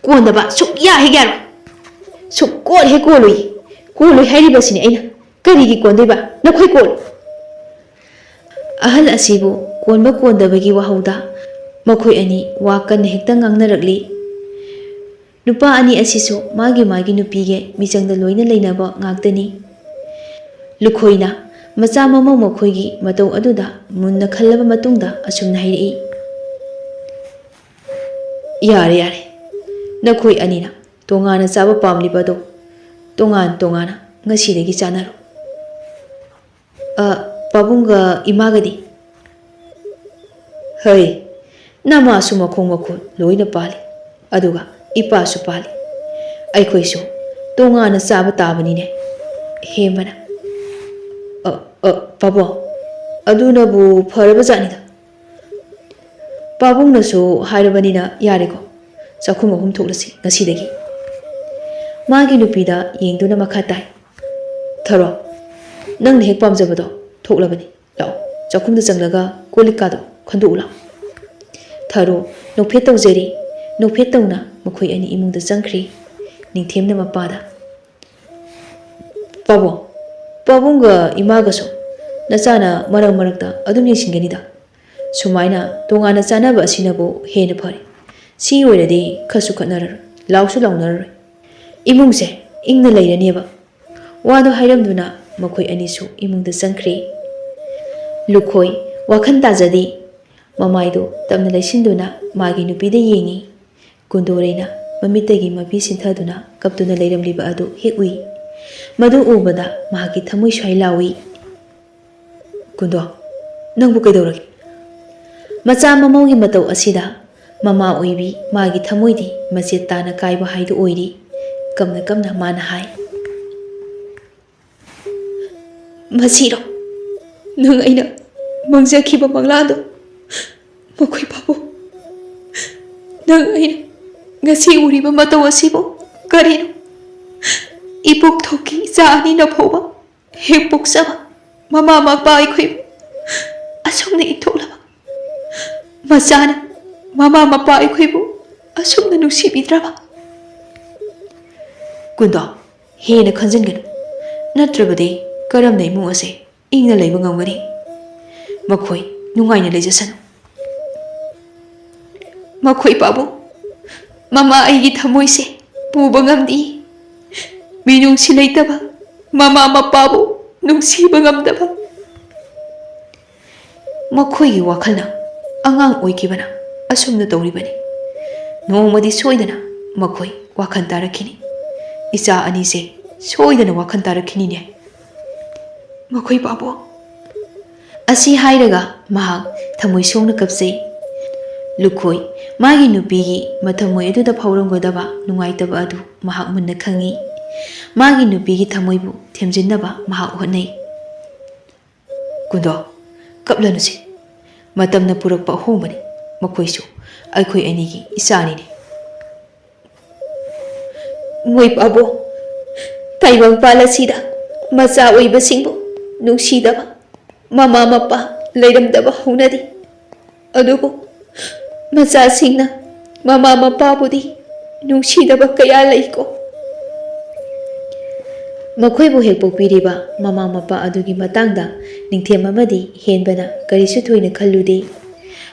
ꯀꯣꯟꯗꯕ ꯁꯨꯛꯌꯥ ꯍꯦꯛ ꯌꯥꯔꯣꯏ꯫ ꯁꯨꯛꯀꯣꯜ ꯍꯦꯛ ꯀꯣꯜꯂꯣꯏꯌꯦ꯫ ꯀꯣꯜꯂꯣꯏ ꯍꯥꯏꯔꯤꯕꯁꯤꯅꯦ ꯑꯩꯅ꯫ ꯀꯔꯤꯒꯤ ꯀꯣꯟꯗꯣꯏꯕ? ꯅꯈꯣꯏ ꯀꯣꯜꯂꯨ꯫" ꯑꯍꯜ ꯑꯁꯤꯕꯨ ꯀꯣꯟꯕ ꯀꯣꯟꯗꯕꯒꯤ ꯋꯥꯍꯧꯗ ꯃꯈꯣꯏ ꯑꯅꯤ ꯋꯥ ꯀꯟꯅ ꯍꯦꯛꯇ ꯉꯥꯡꯅꯔꯛꯂꯤ꯫ ꯅꯨꯄꯥ ꯑꯅꯤ ꯑꯁꯤꯁꯨ ꯃꯥꯒꯤ ꯃꯥꯒꯤ ꯅꯨꯄꯤꯒꯤ ꯃꯤꯆꯪꯗ ꯂꯣꯏꯅ ꯂꯩꯅꯕ ꯉꯥꯛꯇꯅꯤ꯫ ꯂꯨꯈꯣꯏꯅ ꯃꯆꯥ ꯃꯃꯧ ꯃꯈꯣꯏꯒꯤ ꯃꯇꯧ ꯑꯗꯨꯗ ꯃꯨꯟꯅ ꯈꯜꯂꯕ ꯃꯇꯨꯡꯗ ꯑꯁꯨꯝꯅ ꯍꯥꯏꯔꯛꯏ, "ꯌꯥꯔꯦ, ꯌꯥꯔꯦ꯫ ꯅꯈꯣꯏ ꯑꯅꯤꯅ ꯇꯣꯉꯥꯟꯅ ꯆꯥꯕ ꯄꯥꯝꯂꯤꯕ ꯑꯗꯣ ꯇꯣꯉꯥꯟ ꯇꯣꯉꯥꯟꯅ ꯉꯁꯤꯗꯒꯤ ꯆꯥꯅꯔꯣ꯫" "ꯑ, ꯄꯥꯕꯨꯡꯒ ꯏꯃꯥꯒꯗꯤ?" "ꯍꯩ, ꯅꯃꯥꯁꯨ ꯃꯈꯣꯡ ꯃꯈꯨꯠ ꯂꯣꯏꯅ ꯄꯥꯜꯂꯤ, ꯑꯗꯨꯒ ꯏꯄꯥꯁꯨ ꯄꯥꯜꯂꯤ꯫ ꯑꯩꯈꯣꯏꯁꯨ ꯇꯣꯉꯥꯟꯅ ꯆꯥꯕ ꯇꯥꯕꯅꯤꯅꯦ꯫" ꯍꯦꯝꯕꯅ, "ꯑ, ꯑ, ꯄꯥꯕꯨꯡ, ꯑꯗꯨꯅꯕꯨ ꯐꯔꯕ ꯖꯥꯠꯅꯤꯗ꯫ ꯄꯥꯕꯨꯡꯅꯁꯨ ꯍꯥꯏꯔꯕꯅꯤꯅ ꯌꯥꯔꯦꯀꯣ, ꯆꯥꯛꯈꯨꯝ ꯑꯍꯨꯝ ꯊꯣꯛꯂꯁꯤ ꯉꯁꯤꯗꯒꯤ꯫" ꯃꯥꯒꯤ ꯅꯨꯄꯤꯗ ꯌꯦꯡꯗꯨꯅ ꯃꯈꯥ ꯇꯥꯏ, "ꯊꯔꯣ, ꯅꯪꯅ ꯍꯦꯛ ꯄꯥꯝꯖꯕꯗꯣ ꯊꯣꯛꯂꯕꯅꯤ꯫ ꯂꯥꯛꯑꯣ, ꯆꯥꯛꯈꯨꯝꯗ ꯆꯪꯂꯒ ꯀꯣꯜ ꯂꯤꯛꯀꯥꯗꯣ ꯈꯟꯗꯣꯛꯎ ꯂꯥꯛꯑꯣ꯫" ꯊꯔꯣ ꯅꯣꯛꯐꯦꯠ ꯇꯧꯖꯔꯤ꯫ ꯅꯣꯛꯐꯦꯠ ꯇꯧꯅ ꯃꯈꯣꯏ ꯑꯅꯤ ꯏꯃꯨꯡꯗ ꯆꯪꯈ꯭ꯔꯤ꯫ ꯅꯤꯡꯊꯦꯝꯅ ꯃꯄꯥꯗ, "ꯄꯥꯕꯨꯡ, ꯄꯥꯕꯨꯡꯒ ꯏꯃꯥꯒꯁꯨ ꯅꯆꯥꯅ ꯃꯔꯛ ꯃꯔꯛꯇ ꯑꯗꯨꯝ ꯌꯦꯡꯁꯤꯟꯒꯅꯤꯗ꯫ ꯁꯨꯃꯥꯏꯅ ꯇꯣꯉꯥꯟꯅ ꯆꯥꯅꯕ ꯑꯁꯤꯅꯕꯨ ꯍꯦꯟꯅ ꯐꯔꯦ꯫ ꯁꯤ ꯑꯣꯏꯔꯗꯤ ꯈꯠꯁꯨ ꯈꯠꯅꯔꯔꯣꯏ, ꯂꯥꯎꯁꯨ ꯂꯥꯎꯅꯔꯔꯣꯏ꯫ ꯏꯃꯨꯡꯁꯦ ꯏꯪꯅ ꯂꯩꯔꯅꯦꯕ꯫ ꯋꯥꯗꯣ ꯍꯥꯏꯔꯝꯗꯨꯅ ꯃꯈꯣꯏ ꯑꯅꯤꯁꯨ ꯏꯃꯨꯡꯗ ꯆꯪꯈ꯭ꯔꯦ꯫ ꯂꯨꯈꯣꯏ ꯋꯥꯈꯜ ꯇꯥꯖꯗꯦ꯫ ꯃꯃꯥꯏꯗꯨ ꯇꯞꯅ ꯂꯩꯁꯤꯟꯗꯨꯅ ꯃꯥꯒꯤ ꯅꯨꯄꯤꯗ ꯌꯦꯡꯉꯤ꯫ ꯀꯨꯟꯗꯣꯔꯩꯅ ꯃꯃꯤꯠꯇꯒꯤ ꯃꯄꯤ ꯁꯤꯟꯊꯗꯨꯅ ꯀꯞꯇꯨꯅ ꯂꯩꯔꯝꯂꯤꯕ ꯑꯗꯨ ꯍꯦꯛ ꯎꯏ꯫ ꯃꯗꯨ ꯎꯕꯗ ꯃꯍꯥꯛꯀꯤ ꯊꯃꯣꯏ ꯁ꯭ꯋꯥꯏ ꯂꯥꯎꯏ꯫ "ꯀꯨꯟꯗꯣ, ꯅꯪꯕꯨ ꯀꯩꯗꯧꯔꯒꯦ?" ꯃꯆꯥ ꯃꯃꯧꯒꯤ ꯃꯇꯧ ꯑꯁꯤꯗ ꯃꯃꯥ ꯑꯣꯏꯕꯤ ꯃꯥꯒꯤ ꯊꯃꯣꯏꯗꯤ ꯃꯆꯦꯠ ꯇꯥꯅ ꯀꯥꯏꯕ ꯍꯥꯏꯗꯨ ꯑꯣꯏꯔꯤ꯫ ꯀꯞꯅ ꯀꯞꯅ ꯃꯥꯅ ꯍꯥꯏ, "ꯃꯁꯤꯔꯣ ꯅꯪ ꯑꯩꯅ ꯃꯪꯖꯈꯤꯕ ꯃꯪꯂꯥꯟꯗꯣ? ꯃꯈꯣꯏ ꯄꯥꯕꯨꯡ, ꯅꯪ ꯑꯩꯅ ꯉꯁꯤ ꯎꯔꯤꯕ ꯃꯇꯧ ꯑꯁꯤꯕꯨ ꯀꯔꯤꯅꯣ? ꯏꯄꯣꯛ ꯊꯣꯛꯀꯤ ꯏꯆꯥ ꯑꯅꯤꯅ ꯐꯥꯎꯕ ꯍꯦꯛ ꯄꯣꯛꯆꯕ ꯃꯃꯥ ꯃꯄꯥ ꯑꯩꯈꯣꯏꯕꯨ ꯑꯁꯨꯝꯅ ꯏꯟꯊꯣꯛꯂꯕ, ꯃꯆꯥꯅ ꯃꯃꯥ ꯃꯄꯥ ꯑꯩꯈꯣꯏꯕꯨ ꯑꯁꯨꯝꯅ ꯅꯨꯡꯁꯤꯕꯤꯗ꯭ꯔꯕ?" "ꯀꯨꯟꯗꯣ, ꯍꯦꯟꯅ ꯈꯟꯖꯤꯟꯒꯅꯨ, ꯅꯠꯇ꯭ꯔꯕꯗꯤ ꯀꯔꯝꯅ ꯏꯃꯨꯡ ꯑꯁꯦ ꯏꯪꯅ ꯂꯩꯕ ꯉꯝꯒꯅꯤ? ꯃꯈꯣꯏ ꯅꯨꯡꯉꯥꯏꯅ ꯂꯩꯖꯁꯅꯨ꯫" "ꯃꯈꯣꯏ ꯄꯥꯕꯨꯡ, ꯃꯃꯥ ꯑꯩꯒꯤ ꯊꯃꯣꯏꯁꯦ ꯄꯨꯕ ꯉꯝꯗꯦ꯫ ꯃꯤꯅꯨꯡꯁꯤ ꯂꯩꯇꯕ ꯃꯃꯥ ꯃꯄꯥꯕꯨ ꯅꯨꯡꯁꯤꯕ ꯉꯝꯗꯕ꯫" ꯃꯈꯣꯏꯒꯤ ꯋꯥꯈꯜꯅ ꯑꯉꯥꯡ ꯑꯣꯏꯈꯤꯕꯅ ꯑꯁꯨꯝꯅ ꯇꯧꯔꯤꯕꯅꯤ꯫ ꯅꯣꯡꯃꯗꯤ ꯁꯣꯏꯗꯅ ꯃꯈꯣꯏ ꯋꯥꯈꯜ ꯇꯥꯔꯛꯈꯤꯅꯤ꯫ ꯏꯆꯥ ꯑꯅꯤꯁꯦ ꯁꯣꯏꯗꯅ ꯋꯥꯈꯜ ꯇꯥꯔꯛꯈꯤꯅꯤꯅꯦ꯫ "ꯃꯈꯣꯏ ꯄꯥꯕꯨꯡ꯫" ꯑꯁꯤ ꯍꯥꯏꯔꯒ ꯃꯍꯥꯛ ꯊꯃꯣꯏ ꯁꯣꯛꯅ ꯀꯞꯆꯩ꯫ ꯂꯨꯈꯣꯏ ꯃꯥꯒꯤ ꯅꯨꯄꯤꯒꯤ ꯃꯊꯃꯣꯏ ꯑꯗꯨꯗ ꯐꯥꯎꯔꯝꯒꯗꯕ ꯅꯨꯡꯉꯥꯏꯇꯕ ꯑꯗꯨ ꯃꯍꯥꯛ ꯃꯨꯟꯅ ꯈꯪꯏ꯫ ꯃꯥꯒꯤ ꯅꯨꯄꯤꯒꯤ ꯊꯃꯣꯏꯕꯨ ꯊꯦꯝꯖꯤꯟꯅꯕ ꯃꯍꯥꯛ ꯍꯣꯠꯅꯩ꯫ "ꯀꯨꯟꯗꯣ, ꯀꯞꯂꯅꯨꯁꯦ꯫ ꯃꯇꯝꯅ ꯄꯨꯔꯛꯄ ꯑꯍꯣꯡꯕꯅꯤ꯫ ꯃꯈꯣꯏꯁꯨ ꯑꯩꯈꯣꯏ ꯑꯅꯤꯒꯤ ꯏꯆꯥꯅꯤꯅꯦ꯫" "ꯃꯣꯏ ꯄꯥꯕꯨꯡ, ꯇꯥꯏꯕꯪꯄꯥꯜ ꯑꯁꯤꯗ ꯃꯆꯥ ꯑꯣꯏꯕꯁꯤꯡꯕꯨ ꯅꯨꯡꯁꯤꯗꯕ ꯃꯃꯥ ꯃꯄꯥ ꯂꯩꯔꯝꯗꯕ ꯍꯧꯅꯗꯦ꯫ ꯑꯗꯨꯕꯨ ꯃꯆꯥꯁꯤꯡꯅ ꯃꯃꯥ ꯃꯄꯥꯕꯨꯗꯤ ꯅꯨꯡꯁꯤꯗꯕ ꯀꯌꯥ ꯂꯩꯀꯣ꯫" ꯃꯈꯣꯏꯕꯨ ꯍꯦꯛ ꯄꯣꯛꯄꯤꯔꯤꯕ ꯃꯃꯥ ꯃꯄꯥ ꯑꯗꯨꯒꯤ ꯃꯇꯥꯡꯗ ꯅꯤꯡꯊꯦꯝ ꯑꯃꯗꯤ ꯍꯦꯟꯕꯅ ꯀꯔꯤꯁꯨ ꯊꯣꯏꯅ ꯈꯜꯂꯨꯗꯦ꯫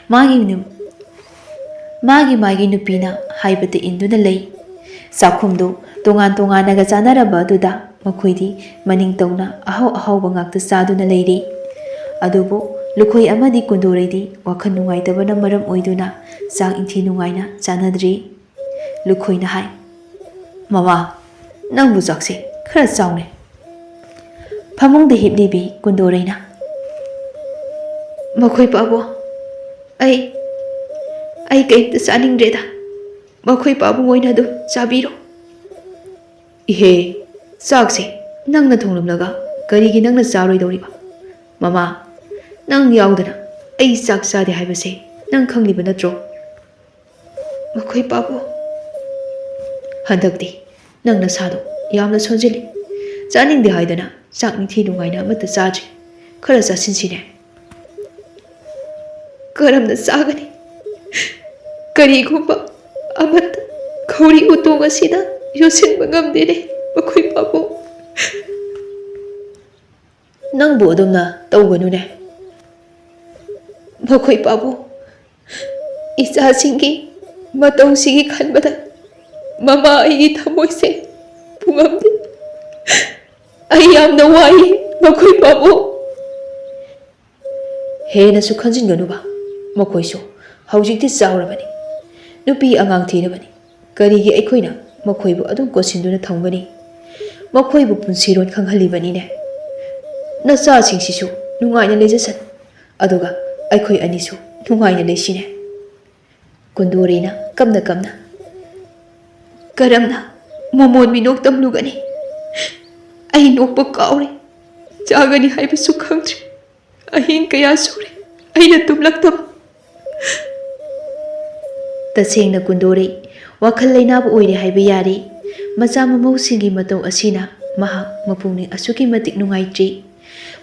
ꯃꯥꯒꯤ ꯅꯨ-, ꯃꯥꯒꯤ ꯃꯥꯒꯤ ꯅꯨꯄꯤꯅ ꯍꯥꯏꯕꯗ ꯏꯟꯗꯨꯅ ꯂꯩ꯫ ꯆꯥꯛꯈꯨꯝꯗꯨ ꯇꯣꯉꯥꯟ ꯇꯣꯉꯥꯟꯅꯒ ꯆꯥꯅꯔꯕ ꯑꯗꯨꯗ ꯃꯈꯣꯏꯗꯤ ꯃꯅꯤꯡ ꯇꯧꯅ ꯑꯍꯥꯎ ꯑꯍꯥꯎꯕ ꯉꯥꯛꯇ ꯆꯥꯗꯨꯅ ꯂꯩꯔꯤ꯫ ꯑꯗꯨꯕꯨ ꯂꯨꯈꯣꯏ ꯑꯃꯗꯤ ꯀꯨꯟꯗꯣꯔꯩꯗꯤ ꯋꯥꯈꯜ ꯅꯨꯡꯉꯥꯏꯇꯕꯅ ꯃꯔꯝ ꯑꯣꯏꯗꯨꯅ ꯆꯥꯛ ꯏꯟꯊꯤ ꯅꯨꯡꯉꯥꯏꯅ ꯆꯥꯅꯗ꯭ꯔꯤ꯫ ꯂꯨꯈꯣꯏꯅ ꯍꯥꯏ, "ꯃꯃꯥ, ꯅꯪꯕꯨ ꯆꯥꯛꯁꯦ ꯈꯔ ꯆꯥꯎꯅꯦ꯫" ꯐꯃꯨꯡꯗ ꯍꯤꯞꯂꯤꯕꯤ ꯀꯨꯟꯗꯣꯔꯩꯅ, "ꯃꯈꯣꯏ ꯄꯥꯕꯣ, ꯑꯩ, ꯑꯩ ꯀꯩꯝꯇ ꯆꯥꯅꯤꯡꯗ꯭ꯔꯦꯗ꯫ ꯃꯈꯣꯏ ꯄꯥꯕꯨꯡ ꯑꯣꯏꯅ ꯑꯗꯨꯝ ꯆꯥꯕꯤꯔꯣ꯫" "ꯏꯍꯦ, ꯆꯥꯛꯁꯦ ꯅꯪꯅ ꯊꯣꯡꯂꯝꯂꯒ ꯀꯔꯤꯒꯤ ꯅꯪꯅ ꯆꯥꯔꯣꯏꯗꯧꯔꯤꯕ? ꯃꯃꯥ, ꯅꯪ ꯌꯥꯎꯗꯅ ꯑꯩ ꯆꯥꯛ ꯆꯥꯗꯦ ꯍꯥꯏꯕꯁꯦ ꯅꯪ ꯈꯪꯂꯤꯕ ꯅꯠꯇ꯭ꯔꯣ?" "ꯃꯈꯣꯏ ꯄꯥꯕꯨ, ꯍꯟꯗꯛꯇꯤ ꯅꯪ ꯅꯁꯥꯗꯣ ꯌꯥꯝꯅ ꯁꯣꯟꯖꯤꯜꯂꯤ꯫ ꯆꯥꯅꯤꯡꯗꯦ ꯍꯥꯏꯗꯅ ꯆꯥꯛ ꯅꯤꯡꯊꯤ ꯅꯨꯡꯉꯥꯏꯅ ꯑꯃꯠꯇ ꯆꯥꯗ꯭ꯔꯤ꯫ ꯈꯔ ꯆꯥꯁꯤꯟꯁꯤꯅꯦ꯫" "ꯀꯔꯝꯅ ꯆꯥꯒꯅꯤ? ꯀꯔꯤꯒꯨꯝꯕ ꯑꯃꯠꯇ ꯈꯧꯔꯤ ꯎꯇꯣꯡ ꯑꯁꯤꯗ ꯌꯣꯠꯁꯤꯟꯕ ꯉꯝꯗꯦꯅꯦ, ꯃꯈꯣꯏ ꯄꯥꯕꯨ꯫" "ꯅꯪꯕꯨ ꯑꯗꯨꯝꯅ ꯇꯧꯒꯅꯨꯅꯦ, ꯃꯈꯣꯏ ꯄꯥꯕꯨ꯫ ꯏꯆꯥꯁꯤꯡꯒꯤ ꯃꯇꯧꯁꯤꯒꯤ ꯈꯟꯕꯗ ꯃꯃꯥ ꯑꯩꯒꯤ ꯊꯃꯣꯏꯁꯦ ꯄꯨꯉꯝꯗꯦ꯫ ꯑꯩ ꯌꯥꯝꯅ ꯋꯥꯏ, ꯃꯈꯣꯏ ꯄꯥꯕꯨ꯫" "ꯍꯦꯟꯅꯁꯨ ꯈꯟꯖꯤꯟꯒꯅꯨꯕ, ꯃꯈꯣꯏꯁꯨ ꯍꯧꯖꯤꯛꯇꯤ ꯆꯥꯎꯔꯕꯅꯤ꯫ ꯅꯨꯄꯤ ꯑꯉꯥꯡ ꯊꯤꯔꯕꯅꯤ꯫ ꯀꯔꯤꯒꯤ ꯑꯩꯈꯣꯏꯅ ꯃꯈꯣꯏꯕꯨ ꯑꯗꯨꯝ ꯀꯣꯠꯁꯤꯟꯗꯨꯅ ꯊꯝꯒꯅꯤ? ꯃꯈꯣꯏꯕꯨ ꯄꯨꯟꯁꯤꯔꯣꯟ ꯈꯪꯍꯜꯂꯤꯕꯅꯤꯅꯦ꯫ ꯅꯆꯥꯁꯤꯡꯁꯤꯁꯨ ꯅꯨꯡꯉꯥꯏꯅ ꯂꯩꯖꯁꯅꯨ, ꯑꯗꯨꯒ ꯑꯩꯈꯣꯏ ꯑꯅꯤꯁꯨ ꯅꯨꯡꯉꯥꯏꯅ ꯂꯩꯁꯤꯅꯦ꯫" ꯀꯨꯟꯗꯣꯔꯤꯅ ꯀꯞꯅ ꯀꯞꯅ, "ꯀꯔꯝꯅ ꯃꯃꯣꯟ ꯃꯤꯅꯣꯛ ꯇꯝꯂꯨꯒꯅꯤ? ꯑꯩ ꯅꯣꯛꯄ ꯀꯥꯎꯔꯦ, ꯆꯥꯒꯅꯤ ꯍꯥꯏꯕꯁꯨ ꯈꯪꯗ꯭ꯔꯦ꯫ ꯑꯍꯤꯡ ꯀꯌꯥ ꯁꯨꯔꯦ ꯑꯩꯅ ꯇꯨꯝꯂꯛꯇꯕ꯫" ꯇꯁꯦꯡꯅ ꯀꯨꯟꯗꯣꯔꯤ ꯋꯥꯈꯜ ꯂꯩꯅꯥꯕꯨ ꯑꯣꯏꯔꯦ ꯍꯥꯏꯕ ꯌꯥꯔꯦ꯫ ꯃꯆꯥ ꯃꯃꯧꯁꯤꯡꯒꯤ ꯃꯇꯧ ꯑꯁꯤꯅ ꯃꯍꯥꯛ ꯃꯄꯨꯛꯅꯤꯡ ꯑꯁꯨꯛꯀꯤ ꯃꯇꯤꯛ ꯅꯨꯡꯉꯥꯏꯇ꯭ꯔꯤ꯫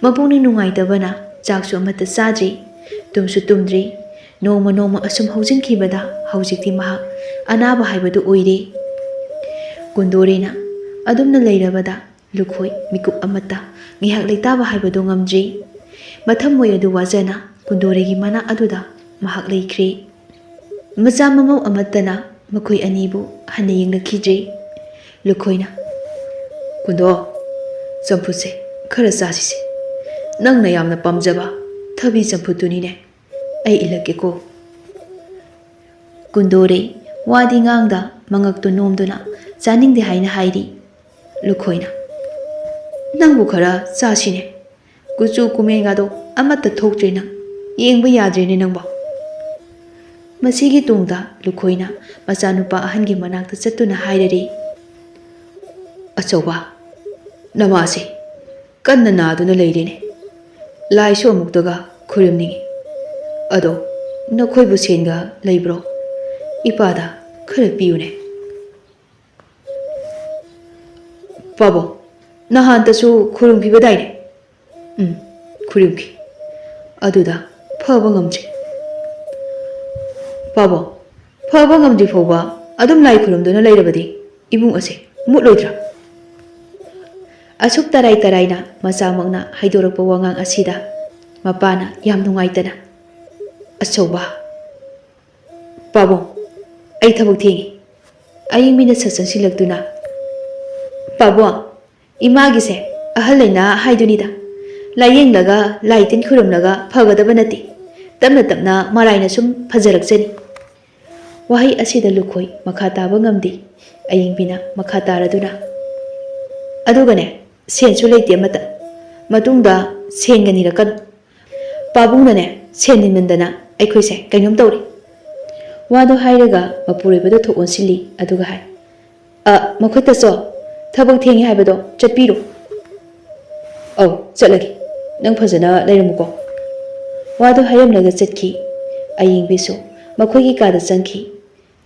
ꯃꯄꯨꯛꯅꯤꯡ ꯅꯨꯡꯉꯥꯏꯇꯕꯅ ꯆꯥꯛꯁꯨ ꯑꯃꯠꯇ ꯆꯥꯗ꯭ꯔꯤ, ꯇꯨꯝꯁꯨ ꯇꯨꯝꯗ꯭ꯔꯤ꯫ ꯅꯣꯡꯃ ꯅꯣꯡꯃ ꯑꯁꯨꯝ ꯍꯧꯖꯤꯟꯈꯤꯕꯗ ꯍꯧꯖꯤꯛꯇꯤ ꯃꯍꯥꯛ ꯑꯅꯥꯕ ꯍꯥꯏꯕꯗꯨ ꯑꯣꯏꯔꯦ꯫ ꯀꯨꯟꯗꯣꯔꯤꯅ ꯑꯗꯨꯝꯅ ꯂꯩꯔꯕꯗ ꯂꯨꯈꯣꯏ ꯃꯤꯀꯨꯞ ꯑꯃꯠꯇ ꯉꯥꯏꯍꯥꯛ ꯂꯩꯇꯥꯕ ꯍꯥꯏꯕꯗꯨ ꯉꯝꯗ꯭ꯔꯤ꯫ ꯃꯊꯃꯣꯏ ꯑꯗꯨ ꯋꯥꯖꯅ ꯀꯨꯟꯗꯣꯔꯤꯒꯤ ꯃꯅꯥꯛ ꯑꯗꯨꯗ ꯃꯍꯥꯛ ꯂꯩꯈ꯭ꯔꯦ꯫ ꯃꯆꯥ ꯃꯃꯧ ꯑꯃꯠꯇꯅ ꯃꯈꯣꯏ ꯑꯅꯤꯕꯨ ꯍꯟꯅ ꯌꯦꯡꯂꯛꯈꯤꯗ꯭ꯔꯦ꯫ ꯂꯨꯈꯣꯏꯅ, "ꯀꯨꯟꯗꯣ, ꯆꯝꯐꯨꯠꯁꯦ ꯈꯔ ꯆꯥꯁꯤꯁꯦ꯫ ꯅꯪꯅ ꯌꯥꯝꯅ ꯄꯥꯝꯖꯕ ꯊꯕꯤ ꯆꯝꯐꯨꯠꯇꯨꯅꯤꯅꯦ꯫ ꯑꯩ ꯏꯜꯂꯛꯀꯦꯀꯣ꯫" ꯀꯨꯟꯗꯣꯔꯦ ꯋꯥꯗꯤ ꯉꯥꯡꯗ ꯃꯉꯛꯇꯨ ꯅꯣꯝꯗꯨꯅ ꯆꯥꯅꯤꯡꯗꯦ ꯍꯥꯏꯅ ꯍꯥꯏꯔꯤ꯫ ꯂꯨꯈꯣꯏꯅ, "ꯅꯪꯕꯨ ꯈꯔ ꯆꯥꯁꯤꯅꯦ꯫ ꯀꯨꯆꯨ ꯀꯨꯃꯦꯟꯒꯗꯣ ꯑꯃꯠꯇ ꯊꯣꯛꯇ꯭ꯔꯦ ꯅꯪ꯫ ꯌꯦꯡꯕ ꯌꯥꯗ꯭ꯔꯦꯅꯦ ꯅꯪꯕꯣ꯫" ꯃꯁꯤꯒꯤ ꯇꯨꯡꯗ ꯂꯨꯈꯣꯏꯅ ꯃꯆꯥꯅꯨꯄꯥ ꯑꯍꯟꯒꯤ ꯃꯅꯥꯛꯇ ꯆꯠꯇꯨꯅ ꯍꯥꯏꯔꯔꯤ, "ꯑꯆꯧꯕ, ꯅꯃꯥꯁꯦ ꯀꯟꯅ ꯅꯥꯗꯨꯅ ꯂꯩꯔꯦꯅꯦ꯫ ꯂꯥꯏꯁꯨ ꯑꯃꯨꯛꯇꯒ ꯈꯨꯔꯨꯝꯅꯤꯡꯉꯤ꯫ ꯑꯗꯣ ꯅꯈꯣꯏꯕꯨ ꯁꯦꯟꯒ ꯂꯩꯕ꯭ꯔꯣ? ꯏꯄꯥꯗ ꯈꯔ ꯄꯤꯌꯨꯅꯦ꯫" "ꯄꯥꯕꯨꯡ, ꯅꯍꯥꯟꯇꯁꯨ ꯈꯨꯔꯨꯝꯈꯤꯕꯗꯥꯏꯅꯦ?" "ꯎꯝ, ꯈꯨꯔꯨꯝꯈꯤ꯫ ꯑꯗꯨꯗ ꯐꯕ ꯉꯝꯗ꯭ꯔꯤ꯫" "ꯄꯥꯕꯨꯡ, ꯐꯕ ꯉꯝꯗ꯭ꯔꯤ ꯐꯥꯎꯕ ꯑꯗꯨꯝ ꯂꯥꯏ ꯈꯨꯔꯨꯝꯗꯨꯅ ꯂꯩꯔꯕꯗꯤ ꯏꯃꯨꯡ ꯑꯁꯦ ꯃꯨꯠꯂꯣꯏꯗ꯭ꯔꯥ?" ꯑꯁꯨꯛ ꯇꯔꯥꯏ ꯇꯔꯥꯏꯅ ꯃꯆꯥꯃꯛꯅ ꯍꯥꯏꯗꯣꯔꯛꯄ ꯋꯥꯉꯥꯡ ꯑꯁꯤꯗ ꯃꯄꯥꯅ ꯌꯥꯝ ꯅꯨꯡꯉꯥꯏꯇꯅ, "ꯑꯆꯧꯕ꯫" "ꯄꯥꯕꯨꯡ, ꯑꯩ ꯊꯕꯛ ꯊꯦꯡꯉꯤ꯫" ꯑꯌꯤꯡꯕꯤꯅ ꯁꯠ ꯆꯪꯁꯤꯜꯂꯛꯇꯨꯅ, "ꯄꯥꯕꯨꯡ, ꯏꯃꯥꯒꯤꯁꯦ ꯑꯍꯜ ꯂꯩꯅꯥ ꯍꯥꯏꯗꯨꯅꯤꯗ꯫ ꯂꯥꯏꯌꯦꯡꯂꯒ, ꯂꯥꯏ ꯇꯤꯟ ꯈꯨꯔꯨꯝꯂꯒ ꯐꯒꯗꯕ ꯅꯠꯇꯦ꯫ ꯇꯞꯅ ꯇꯞꯅ ꯃꯔꯥꯏꯅ ꯁꯨꯝ ꯐꯖꯔꯛꯆꯅꯤ꯫" ꯋꯥꯍꯩ ꯑꯁꯤꯗ ꯂꯨꯈꯣꯏ ꯃꯈꯥ ꯇꯥꯕ ꯉꯝꯗꯦ꯫ ꯑꯌꯤꯡꯕꯤꯅ ꯃꯈꯥ ꯇꯥꯔꯗꯨꯅ, "ꯑꯗꯨꯒꯅꯦ, ꯁꯦꯟꯁꯨ ꯂꯩꯇꯦ ꯑꯃꯠꯇ꯫ ꯃꯇꯨꯡꯗ ꯁꯦꯟꯒ ꯅꯤꯔꯛꯀꯅꯨ꯫ ꯄꯥꯕꯨꯡꯅꯅꯦ, ꯁꯦꯟ ꯅꯤꯃꯟꯗꯅ ꯑꯩꯈꯣꯏꯁꯦ ꯀꯩꯅꯣꯝ ꯇꯧꯔꯦ꯫" ꯋꯥꯗꯣ ꯍꯥꯏꯔꯒ ꯃꯄꯨꯔꯣꯏꯕꯗ ꯊꯣꯛ ꯑꯣꯟꯁꯤꯜꯂꯤ, ꯑꯗꯨꯒ ꯍꯥꯏ, "ꯑ, ꯃꯈꯨꯠꯇꯁꯨ ꯊꯕꯛ ꯊꯦꯡꯉꯦ ꯍꯥꯏꯕꯗꯣ ꯆꯠꯄꯤꯔꯣ꯫" "ꯑꯧ, ꯆꯠꯂꯒꯦ꯫ ꯅꯪ ꯐꯖꯅ ꯂꯩꯔꯝꯃꯨꯀꯣ꯫" ꯋꯥꯗꯣ ꯍꯥꯏꯔꯝꯂꯒ ꯆꯠꯈꯤ꯫ ꯑꯌꯤꯡꯕꯤꯁꯨ ꯃꯈꯣꯏꯒꯤ ꯀꯥꯗ ꯆꯪꯈꯤ꯫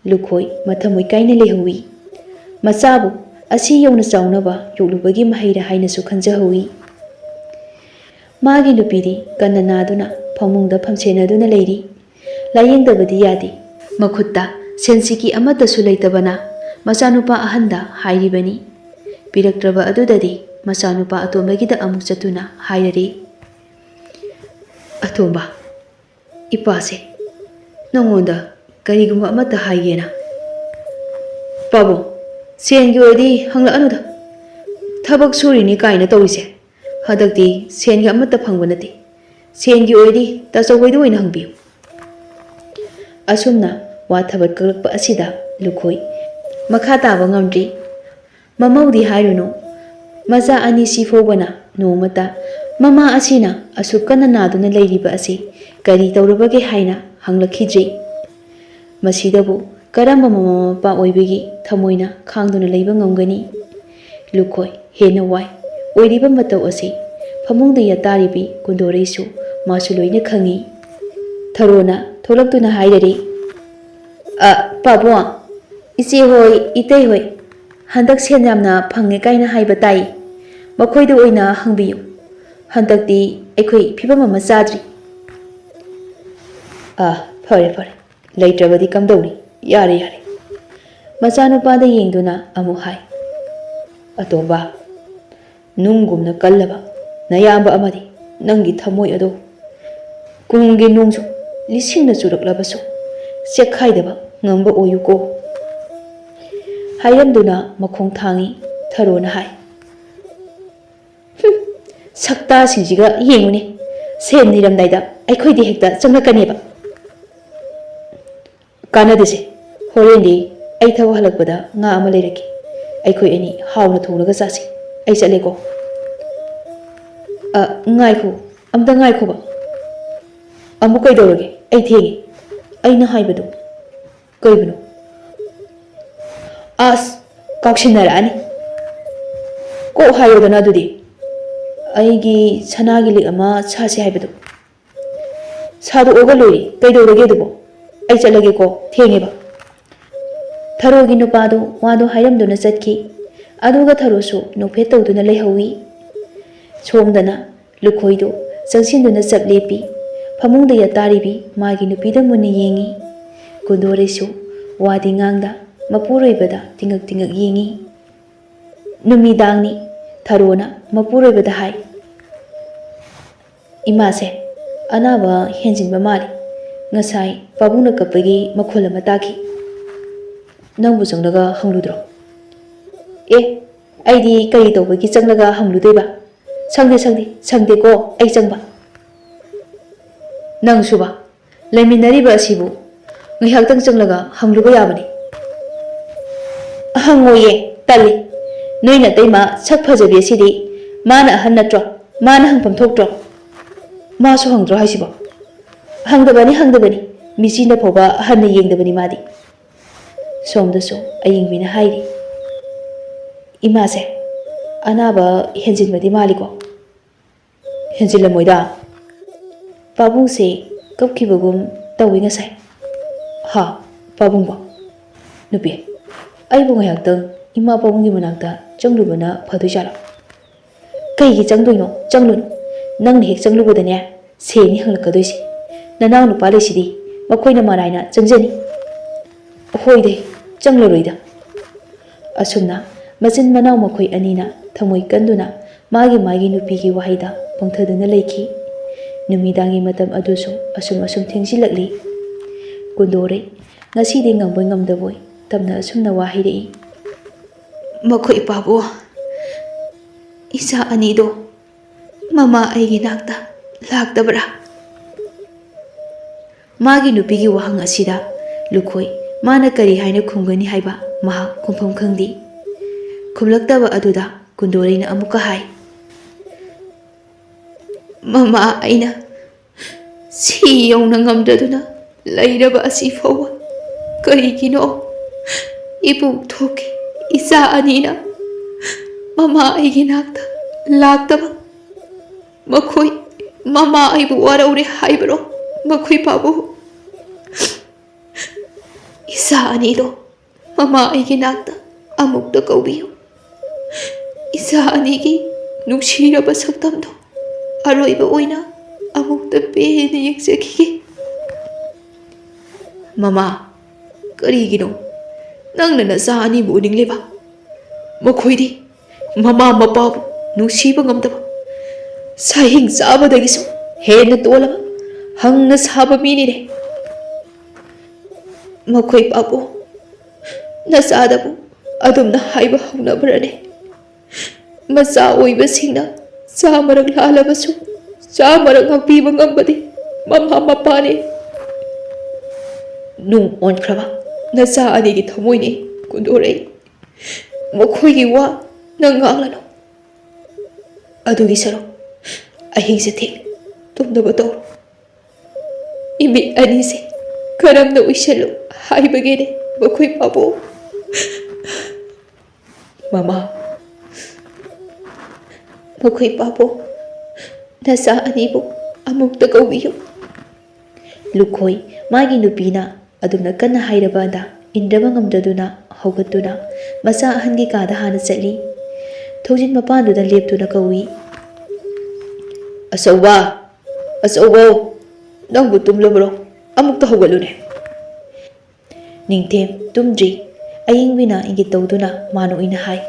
ꯂꯨꯈꯣꯏ ꯃꯊꯃꯣꯏ ꯀꯥꯏꯅ ꯂꯩꯍꯧꯏ꯫ ꯃꯆꯥꯕꯨ ꯑꯁꯤ ꯌꯧꯅ ꯆꯥꯎꯅꯕ ꯌꯣꯛꯂꯨꯕꯒꯤ ꯃꯍꯩꯔ ꯍꯥꯏꯅꯁꯨ ꯈꯟꯖꯍꯧꯏ꯫ ꯃꯥꯒꯤ ꯅꯨꯄꯤꯗꯤ ꯀꯟꯅ ꯅꯥꯗꯨꯅ ꯐꯃꯨꯡꯗ ꯐꯝꯁꯦꯟꯅꯗꯨꯅ ꯂꯩꯔꯤ꯫ ꯂꯥꯌꯦꯡꯗꯕꯗꯤ ꯌꯥꯗꯦ꯫ ꯃꯈꯨꯠꯇ ꯁꯦꯟꯁꯤꯀꯤ ꯑꯃꯠꯇꯁꯨ ꯂꯩꯇꯕꯅ ꯃꯆꯥꯅꯨꯄꯥ ꯑꯍꯟꯗ ꯍꯥꯏꯔꯤꯕꯅꯤ꯫ ꯄꯤꯔꯛꯇ꯭ꯔꯕ ꯑꯗꯨꯗꯗꯤ ꯃꯆꯥꯅꯨꯄꯥ ꯑꯇꯣꯝꯕꯒꯤꯗ ꯑꯃꯨꯛ ꯆꯠꯇꯨꯅ ꯍꯥꯏꯔꯔꯤ, "ꯑꯇꯣꯝꯕ, ꯏꯄꯥꯁꯦ ꯅꯉꯣꯟꯗ ꯀꯔꯤꯒꯨꯝꯕ ꯑꯃꯠꯇ ꯍꯥꯏꯒꯦꯅ꯫" "ꯄꯥꯕꯨꯡ, ꯁꯦꯟꯒꯤ ꯑꯣꯏꯔꯗꯤ ꯍꯪꯂꯛꯑꯅꯨꯗ꯫ ꯊꯕꯛ ꯁꯨꯔꯤꯅꯤ ꯀꯥꯏꯅ ꯇꯧꯔꯤꯁꯦ, ꯍꯟꯗꯛꯇꯤ ꯁꯦꯟꯒ ꯑꯃꯠꯇ ꯐꯪꯕ ꯅꯠꯇꯦ꯫ ꯁꯦꯟꯒꯤ ꯑꯣꯏꯔꯗꯤ ꯇꯥꯆꯧꯍꯣꯏꯗ ꯑꯣꯏꯅ ꯍꯪꯕꯤꯌꯨ꯫" ꯑꯁꯨꯝꯅ ꯋꯥ ꯊꯕꯛ ꯀꯛꯂꯛꯄ ꯑꯁꯤꯗ ꯂꯨꯈꯣꯏ ꯃꯈꯥ ꯇꯥꯕ ꯉꯝꯗ꯭ꯔꯤ꯫ ꯃꯃꯧꯗꯤ ꯍꯥꯏꯔꯨꯅꯨ, ꯃꯆꯥ ꯑꯅꯤꯁꯤ ꯐꯥꯎꯕꯅ ꯅꯣꯡꯃꯇ ꯃꯃꯥ ꯑꯁꯤꯅ ꯑꯁꯨꯛ ꯀꯟꯅ ꯅꯥꯗꯨꯅ ꯂꯩꯔꯤꯕ ꯑꯁꯤ ꯀꯔꯤ ꯇꯧꯔꯕꯒꯦ ꯍꯥꯏꯅ ꯍꯪꯂꯛꯈꯤꯗ꯭ꯔꯤ꯫ ꯃꯁꯤꯗꯕꯨ ꯀꯔꯝꯕ ꯃꯃꯥ ꯃꯄꯥ ꯑꯣꯏꯕꯒꯤ ꯊꯃꯣꯏꯅ ꯈꯥꯡꯗꯨꯅ ꯂꯩꯕ ꯉꯝꯒꯅꯤ? ꯂꯨꯈꯣꯏ ꯍꯦꯟꯅ ꯋꯥꯏ꯫ ꯑꯣꯏꯔꯤꯕ ꯃꯇꯧ ꯑꯁꯤ ꯐꯃꯨꯡꯗ ꯌꯥꯇꯥꯔꯤꯕꯤ ꯀꯨꯟꯗꯣꯔꯩꯁꯨ ꯃꯥꯁꯨ ꯂꯣꯏꯅ ꯈꯪꯏ꯫ ꯊꯔꯣꯅ ꯊꯣꯛꯂꯛꯇꯨꯅ ꯍꯥꯏꯔꯔꯤ, "ꯑ, ꯄꯥꯕꯨꯡ, ꯏꯆꯦ ꯍꯣꯏ, ꯏꯇꯩ ꯍꯣꯏ, ꯍꯟꯗꯛ ꯁꯦꯟ ꯌꯥꯝꯅ ꯐꯪꯉꯦ ꯀꯥꯏꯅ ꯍꯥꯏꯕ ꯇꯥꯏ꯫ ꯃꯈꯣꯏꯗ ꯑꯣꯏꯅ ꯍꯪꯕꯤꯌꯨ꯫ ꯍꯟꯗꯛꯇꯤ ꯑꯩꯈꯣꯏ ꯐꯤꯕꯝ ꯑꯃ ꯆꯥꯗ꯭ꯔꯤ꯫" "ꯑ, ꯐꯔꯦ, ꯐꯔꯦ꯫ ꯂꯩꯇ꯭ꯔꯕꯗꯤ ꯀꯝꯗꯧꯅꯤ? ꯌꯥꯔꯦ, ꯌꯥꯔꯦ꯫" ꯃꯆꯥꯅꯨꯄꯥꯗ ꯌꯦꯡꯗꯨꯅ ꯑꯃꯨꯛ ꯍꯥꯏ, "ꯑꯇꯣꯝꯕ, ꯅꯨꯡꯒꯨꯝꯅ ꯀꯜꯂꯕ ꯅꯌꯥꯝꯕ ꯑꯃꯗꯤ ꯅꯪꯒꯤ ꯊꯃꯣꯏ ꯑꯗꯨ ꯀꯨꯝꯒꯤ ꯅꯣꯡꯁꯨ ꯂꯤꯁꯤꯡꯅ ꯆꯨꯔꯛꯂꯕꯁꯨ ꯆꯦꯛꯈꯥꯏꯗꯕ ꯉꯝꯕ ꯑꯣꯏꯌꯨꯀꯣ꯫" ꯍꯥꯏꯔꯝꯗꯨꯅ ꯃꯈꯣꯡ ꯊꯥꯡꯏ꯫ ꯊꯔꯣꯅ ꯍꯥꯏ, "ꯍꯨꯝ, ꯁꯛꯇꯥꯁꯤꯡꯁꯤꯒ ꯌꯦꯡꯉꯨꯅꯦ, ꯁꯦꯟ ꯅꯤꯔꯝꯗꯥꯏꯗ ꯑꯩꯈꯣꯏꯗ ꯍꯦꯛꯇ ꯆꯪꯂꯛꯀꯅꯦꯕ꯫" "ꯀꯥꯟꯅꯗꯦꯁꯦ, ꯍꯣꯔꯦꯟꯗꯤ ꯑꯩ ꯊꯕꯛ ꯍꯜꯂꯛꯄꯗ ꯉꯥ ꯑꯃ ꯂꯩꯔꯛꯀꯦ꯫ ꯑꯩꯈꯣꯏ ꯑꯅꯤ ꯍꯥꯎꯅ ꯊꯣꯡꯂꯒ ꯆꯥꯁꯤ꯫ ꯑꯩ ꯆꯠꯂꯦꯀꯣ꯫" "ꯑ, ꯉꯥꯏꯈꯣ, ꯑꯝꯇ ꯉꯥꯏꯈꯣꯕ꯫" "ꯑꯃꯨꯛ ꯀꯩꯗꯧꯔꯒꯦ? ꯑꯩ ꯊꯦꯡꯉꯦ꯫" "ꯑꯩꯅ ꯍꯥꯏꯕꯗꯣ꯫" "ꯀꯩꯕꯨꯅꯣ?" "ꯑꯁ, ꯀꯥꯎꯁꯤꯟꯅꯔꯛꯑꯅꯤ꯫ ꯀꯣꯛ ꯍꯥꯏꯌꯣꯗꯅ ꯑꯗꯨꯗꯤ꯫" "ꯑꯩꯒꯤ ꯁꯅꯥꯒꯤ ꯂꯤꯛ ꯑꯃ ꯁꯥꯁꯤ ꯍꯥꯏꯕꯗꯣ꯫" "ꯁꯥꯗꯣꯛꯑꯒ ꯂꯣꯏꯔꯦ, ꯀꯩꯗꯧꯔꯒꯦ ꯑꯗꯨꯕꯣ? ꯑꯩ ꯆꯠꯂꯒꯦꯀꯣ, ꯊꯦꯡꯉꯦꯕ꯫" ꯊꯔꯣꯒꯤ ꯅꯨꯄꯥꯗꯨ ꯋꯥꯗꯨ ꯍꯥꯏꯔꯝꯗꯨꯅ ꯆꯠꯈꯤ꯫ ꯑꯗꯨꯒ ꯊꯔꯣꯁꯨ ꯅꯣꯛꯐꯦꯠ ꯇꯧꯗꯨꯅ ꯂꯩꯍꯧꯏ꯫ ꯁꯣꯝꯗꯅ ꯂꯨꯈꯣꯏꯗꯨ ꯆꯪꯁꯤꯟꯗꯨꯅ ꯆꯞ ꯂꯦꯞꯄꯤ꯫ ꯐꯃꯨꯡꯗ ꯌꯥꯇꯥꯔꯤꯕꯤ ꯃꯥꯒꯤ ꯅꯨꯄꯤꯗ ꯃꯨꯟꯅ ꯌꯦꯡꯏ꯫ ꯀꯨꯟꯗꯣꯔꯩꯁꯨ ꯋꯥꯗꯤ ꯉꯥꯡꯗ ꯃꯄꯨꯔꯣꯏꯕꯗ ꯇꯤꯡꯉꯛ ꯇꯤꯡꯉꯛ ꯌꯦꯡꯏ꯫ ꯅꯨꯃꯤꯗꯥꯡꯅꯤ꯫ ꯊꯔꯣꯅ ꯃꯄꯨꯔꯣꯏꯕꯗ ꯍꯥꯏ, "ꯏꯃꯥꯁꯦ ꯑꯅꯥꯕ ꯍꯦꯟꯖꯤꯟꯕ ꯃꯥꯜꯂꯤ꯫ ꯉꯁꯥꯏ ꯄꯥꯕꯨꯡꯅ ꯀꯞꯄꯒꯤ ꯃꯈꯣꯜ ꯑꯃ ꯇꯥꯈꯤ꯫ ꯅꯪꯕꯨ ꯆꯪꯂꯒ ꯍꯪꯂꯨꯗ꯭ꯔꯣ?" "ꯑꯦ, ꯑꯩꯗꯤ ꯀꯔꯤ ꯇꯧꯕꯒꯤ ꯆꯪꯂꯒ ꯍꯪꯂꯨꯗꯣꯏꯕ? ꯁꯪꯗꯦ, ꯁꯪꯗꯦ, ꯁꯪꯗꯦꯀꯣ ꯑꯩ ꯆꯪꯕ꯫" "ꯅꯪꯁꯨꯕ, ꯂꯩꯃꯤꯟꯅꯔꯤꯕ ꯑꯁꯤꯕꯨ ꯉꯥꯏꯍꯥꯛꯇꯪ ꯆꯪꯂꯒ ꯍꯪꯂꯨꯕ ꯌꯥꯕꯅꯤ꯫" "ꯍꯪꯉꯣꯏꯌꯦ, ꯇꯜꯂꯤ꯫ ꯅꯣꯏ ꯅꯇꯩꯃ ꯁꯛ ꯐꯖꯕꯤ ꯑꯁꯤꯗꯤ ꯃꯥꯅ ꯑꯍꯟ ꯅꯠꯇ꯭ꯔꯣ? ꯃꯥꯅ ꯍꯪꯐꯝ ꯊꯣꯛꯇ꯭ꯔꯣ?" "ꯃꯥꯁꯨ ꯍꯪꯗ꯭ꯔꯣ ꯍꯥꯏꯁꯤꯕꯣ?" "ꯍꯪꯗꯕꯅꯤ, ꯍꯪꯗꯕꯅꯤ꯫ ꯃꯤꯆꯤꯅ ꯐꯥꯎꯕ ꯍꯟꯅ ꯌꯦꯡꯗꯕꯅꯤ ꯃꯥꯗꯤ꯫" ꯁꯣꯝꯗꯁꯨ ꯑꯌꯤꯡꯕꯤꯅ ꯍꯥꯏꯔꯤ, "ꯏꯃꯥꯁꯦ ꯑꯅꯥꯕ ꯍꯦꯟꯖꯤꯟꯕꯗꯤ ꯃꯥꯜꯂꯤꯀꯣ?" "ꯍꯦꯟꯖꯤꯜꯂꯝꯃꯣꯏꯗ꯫ ꯄꯥꯕꯨꯡꯁꯦ ꯀꯞꯈꯤꯕꯒꯨꯝ ꯇꯧꯏ ꯉꯁꯥꯏ꯫" "ꯍꯥ? ꯄꯥꯕꯨꯡꯕꯣ? ꯅꯨꯄꯤ, ꯑꯩꯕꯨ ꯉꯥꯏꯍꯥꯛꯇꯪ ꯏꯃꯥ ꯄꯥꯕꯨꯡꯒꯤ ꯃꯅꯥꯛꯇ ꯆꯪꯂꯨꯕꯅ ꯐꯗꯣꯏ ꯖꯥꯠꯂꯣ?" "ꯀꯩꯒꯤ ꯆꯪꯗꯣꯏꯅꯣ? ꯆꯪꯂꯨꯅꯨ꯫ ꯅꯪꯅ ꯍꯦꯛ ꯆꯪꯂꯨꯕꯗꯅꯦ, ꯁꯦꯟꯅꯤ ꯍꯪꯂꯛꯀꯗꯣꯏꯁꯦ꯫ ꯅꯅꯥꯎ ꯅꯨꯄꯥ ꯂꯩꯁꯤꯗꯤ, ꯃꯈꯣꯏꯅ ꯃꯔꯥꯏꯅ ꯆꯪꯖꯅꯤ꯫" "ꯍꯣꯏꯗꯦ, ꯆꯪꯂꯔꯣꯏꯗ꯫" ꯑꯁꯨꯝꯅ ꯃꯆꯤꯟ ꯃꯅꯥꯎ ꯃꯈꯣꯏ ꯑꯅꯤꯅ ꯊꯃꯣꯏ ꯀꯟꯗꯨꯅ ꯃꯥꯒꯤ ꯃꯥꯒꯤ ꯅꯨꯄꯤꯒꯤ ꯋꯥꯍꯩꯗ ꯄꯪꯊꯗꯨꯅ ꯂꯩꯈꯤ꯫ ꯅꯨꯃꯤꯗꯥꯡꯒꯤ ꯃꯇꯝ ꯑꯗꯨꯁꯨ ꯑꯁꯨꯝ ꯑꯁꯨꯝ ꯊꯦꯡꯖꯤꯜꯂꯛꯂꯤ꯫ ꯀꯨꯟꯗꯣꯔꯩ ꯉꯁꯤꯗꯤ ꯉꯝꯕꯣꯏ ꯉꯝꯗꯕꯣꯏ ꯇꯞꯅ ꯑꯁꯨꯝꯅ ꯋꯥ ꯍꯩꯔꯛꯏ꯫ "ꯃꯈꯣꯏ ꯄꯥꯕꯨ, ꯏꯆꯥ ꯑꯅꯤꯗꯣ ꯃꯃꯥ ꯑꯩꯒꯤ ꯅꯥꯛꯇ ꯂꯥꯛꯇꯕ꯭ꯔꯥ?" ꯃꯥꯒꯤ ꯅꯨꯄꯤꯒꯤ ꯋꯥꯍꯪ ꯑꯁꯤꯗ ꯂꯨꯈꯣꯏ ꯃꯥꯅ ꯀꯔꯤ ꯍꯥꯏꯅ ꯈꯨꯝꯒꯅꯤ ꯍꯥꯏꯕ ꯃꯍꯥꯛ ꯈꯨꯝꯐꯝ ꯈꯪꯗꯦ꯫ ꯈꯨꯝꯂꯛꯇꯕ ꯑꯗꯨꯗ ꯀꯨꯟꯗꯣꯔꯩꯅ ꯑꯃꯨꯛꯀ ꯍꯥꯏ, "ꯃꯃꯥ ꯑꯩꯅ ꯁꯤ ꯌꯧꯅ ꯉꯝꯗꯗꯨꯅ ꯂꯩꯔꯕ ꯑꯁꯤ ꯐꯥꯎꯕ ꯀꯔꯤꯒꯤꯅꯣ? ꯏꯕꯨꯡ ꯊꯣꯛꯀꯤ ꯏꯆꯥ ꯑꯅꯤꯅ ꯃꯃꯥ ꯑꯩꯒꯤ ꯅꯥꯛꯇ ꯂꯥꯛꯇꯕ, ꯃꯈꯣꯏ ꯃꯃꯥ ꯑꯩꯕꯨ ꯋꯥꯔꯧꯔꯦ ꯍꯥꯏꯕꯔꯣ? ꯃꯈꯣꯏ ꯄꯥꯕꯨ, ꯏꯆꯥ ꯑꯅꯤꯗꯣ ꯃꯃꯥ ꯑꯩꯒꯤ ꯅꯥꯛꯇ ꯑꯃꯨꯛꯇ ꯀꯧꯕꯤꯌꯨ꯫ ꯏꯆꯥ ꯑꯅꯤꯒꯤ ꯅꯨꯡꯁꯤꯔꯕ ꯁꯛꯇꯝꯗꯣ ꯑꯔꯣꯏꯕ ꯑꯣꯏꯅ ꯑꯃꯨꯛꯇ ꯄꯦꯟꯅ ꯌꯦꯡꯖꯈꯤꯒꯦ꯫" "ꯃꯃꯥ, ꯀꯔꯤꯒꯤꯅꯣ ꯅꯪꯅ ꯅꯆꯥ ꯑꯅꯤꯕꯨ ꯎꯅꯤꯡꯂꯤꯕ? ꯃꯈꯣꯏꯗꯤ ꯃꯃꯥ ꯃꯄꯥꯕꯨ ꯅꯨꯡꯁꯤꯕ ꯉꯝꯗꯕ, ꯁꯍꯤꯡ ꯆꯥꯕꯗꯒꯤꯁꯨ ꯍꯦꯟꯅ ꯇꯣꯜꯂꯕ ꯍꯪꯅ ꯁꯥꯕ ꯃꯤꯅꯤꯅꯦ꯫ ꯃꯈꯣꯏ ꯄꯥꯕꯨꯡ, ꯅꯆꯥꯗꯕꯨ ꯑꯗꯨꯝꯅ ꯍꯥꯏꯕ ꯍꯧꯅꯕ꯭ꯔꯅꯦ? ꯃꯆꯥ ꯑꯣꯏꯕꯁꯤꯡꯅ ꯆꯥꯃꯔꯛ ꯂꯥꯜꯂꯕꯁꯨ ꯆꯥꯃꯔꯛ ꯉꯥꯛꯄꯤꯕ ꯉꯝꯕꯗꯤ ꯃꯃꯥ ꯃꯄꯥꯅꯤ꯫ ꯅꯨꯡ ꯑꯣꯟꯈ꯭ꯔꯕ ꯅꯆꯥ ꯑꯅꯤꯒꯤ ꯊꯃꯣꯏꯅꯤ ꯀꯨꯟꯗꯣꯔꯩ꯫ ꯃꯈꯣꯏꯒꯤ ꯋꯥ ꯅꯪ ꯉꯥꯡꯂꯅꯨ꯫ ꯑꯗꯨꯒꯤ ꯁꯔꯨꯛ ꯑꯍꯤꯡꯁꯦ ꯊꯦꯡ ꯇꯨꯝꯅꯕ ꯇꯧꯔꯣ꯫ ꯏꯃꯤꯠ ꯑꯅꯤꯁꯦ ꯀꯔꯝꯅ ꯎꯏꯁꯜꯂꯨ ꯍꯥꯏꯕꯒꯦꯅꯦ ꯃꯈꯣꯏ ꯄꯥꯕꯨꯡ? ꯃꯃꯥ, ꯃꯈꯣꯏ ꯄꯥꯕꯨꯡ, ꯅꯆꯥ ꯑꯅꯤꯕꯨ ꯑꯃꯨꯛꯇ ꯀꯧꯕꯤꯌꯨ꯫ ꯂꯨꯈꯣꯏ ꯃꯥꯒꯤ ꯅꯨꯄꯤꯅ ꯑꯗꯨꯝꯅ ꯀꯟꯅ ꯍꯥꯏꯔꯕꯗ ꯏꯟꯗ꯭ꯔꯕ ꯉꯝꯗꯗꯨꯅ ꯍꯧꯒꯠꯇꯨꯅ ꯃꯆꯥ ꯑꯍꯟꯒꯤ ꯀꯥꯗ ꯍꯥꯟꯅ ꯆꯠꯂꯤ꯫ ꯊꯣꯡꯖꯤꯟ ꯃꯄꯥꯟꯗꯨꯗ ꯂꯦꯞꯇꯨꯅ ꯀꯧꯏ, "ꯑꯆꯧꯕ, ꯑꯆꯧꯕꯧ, ꯅꯪꯕꯨ ꯇꯨꯝꯂꯕ꯭ꯔꯣ? ꯑꯃꯨꯛꯇ ꯍꯧꯒꯠꯂꯨꯅꯦ꯫" ꯅꯤꯡꯊꯦꯝ ꯇꯨꯝꯗ꯭ꯔꯤ꯫ ꯑꯌꯤꯡꯕꯤꯅ ꯏꯪꯒꯤꯠ ꯇꯧꯗꯨꯅ ꯃꯥꯅ ꯑꯣꯏꯅ ꯍꯥꯏ,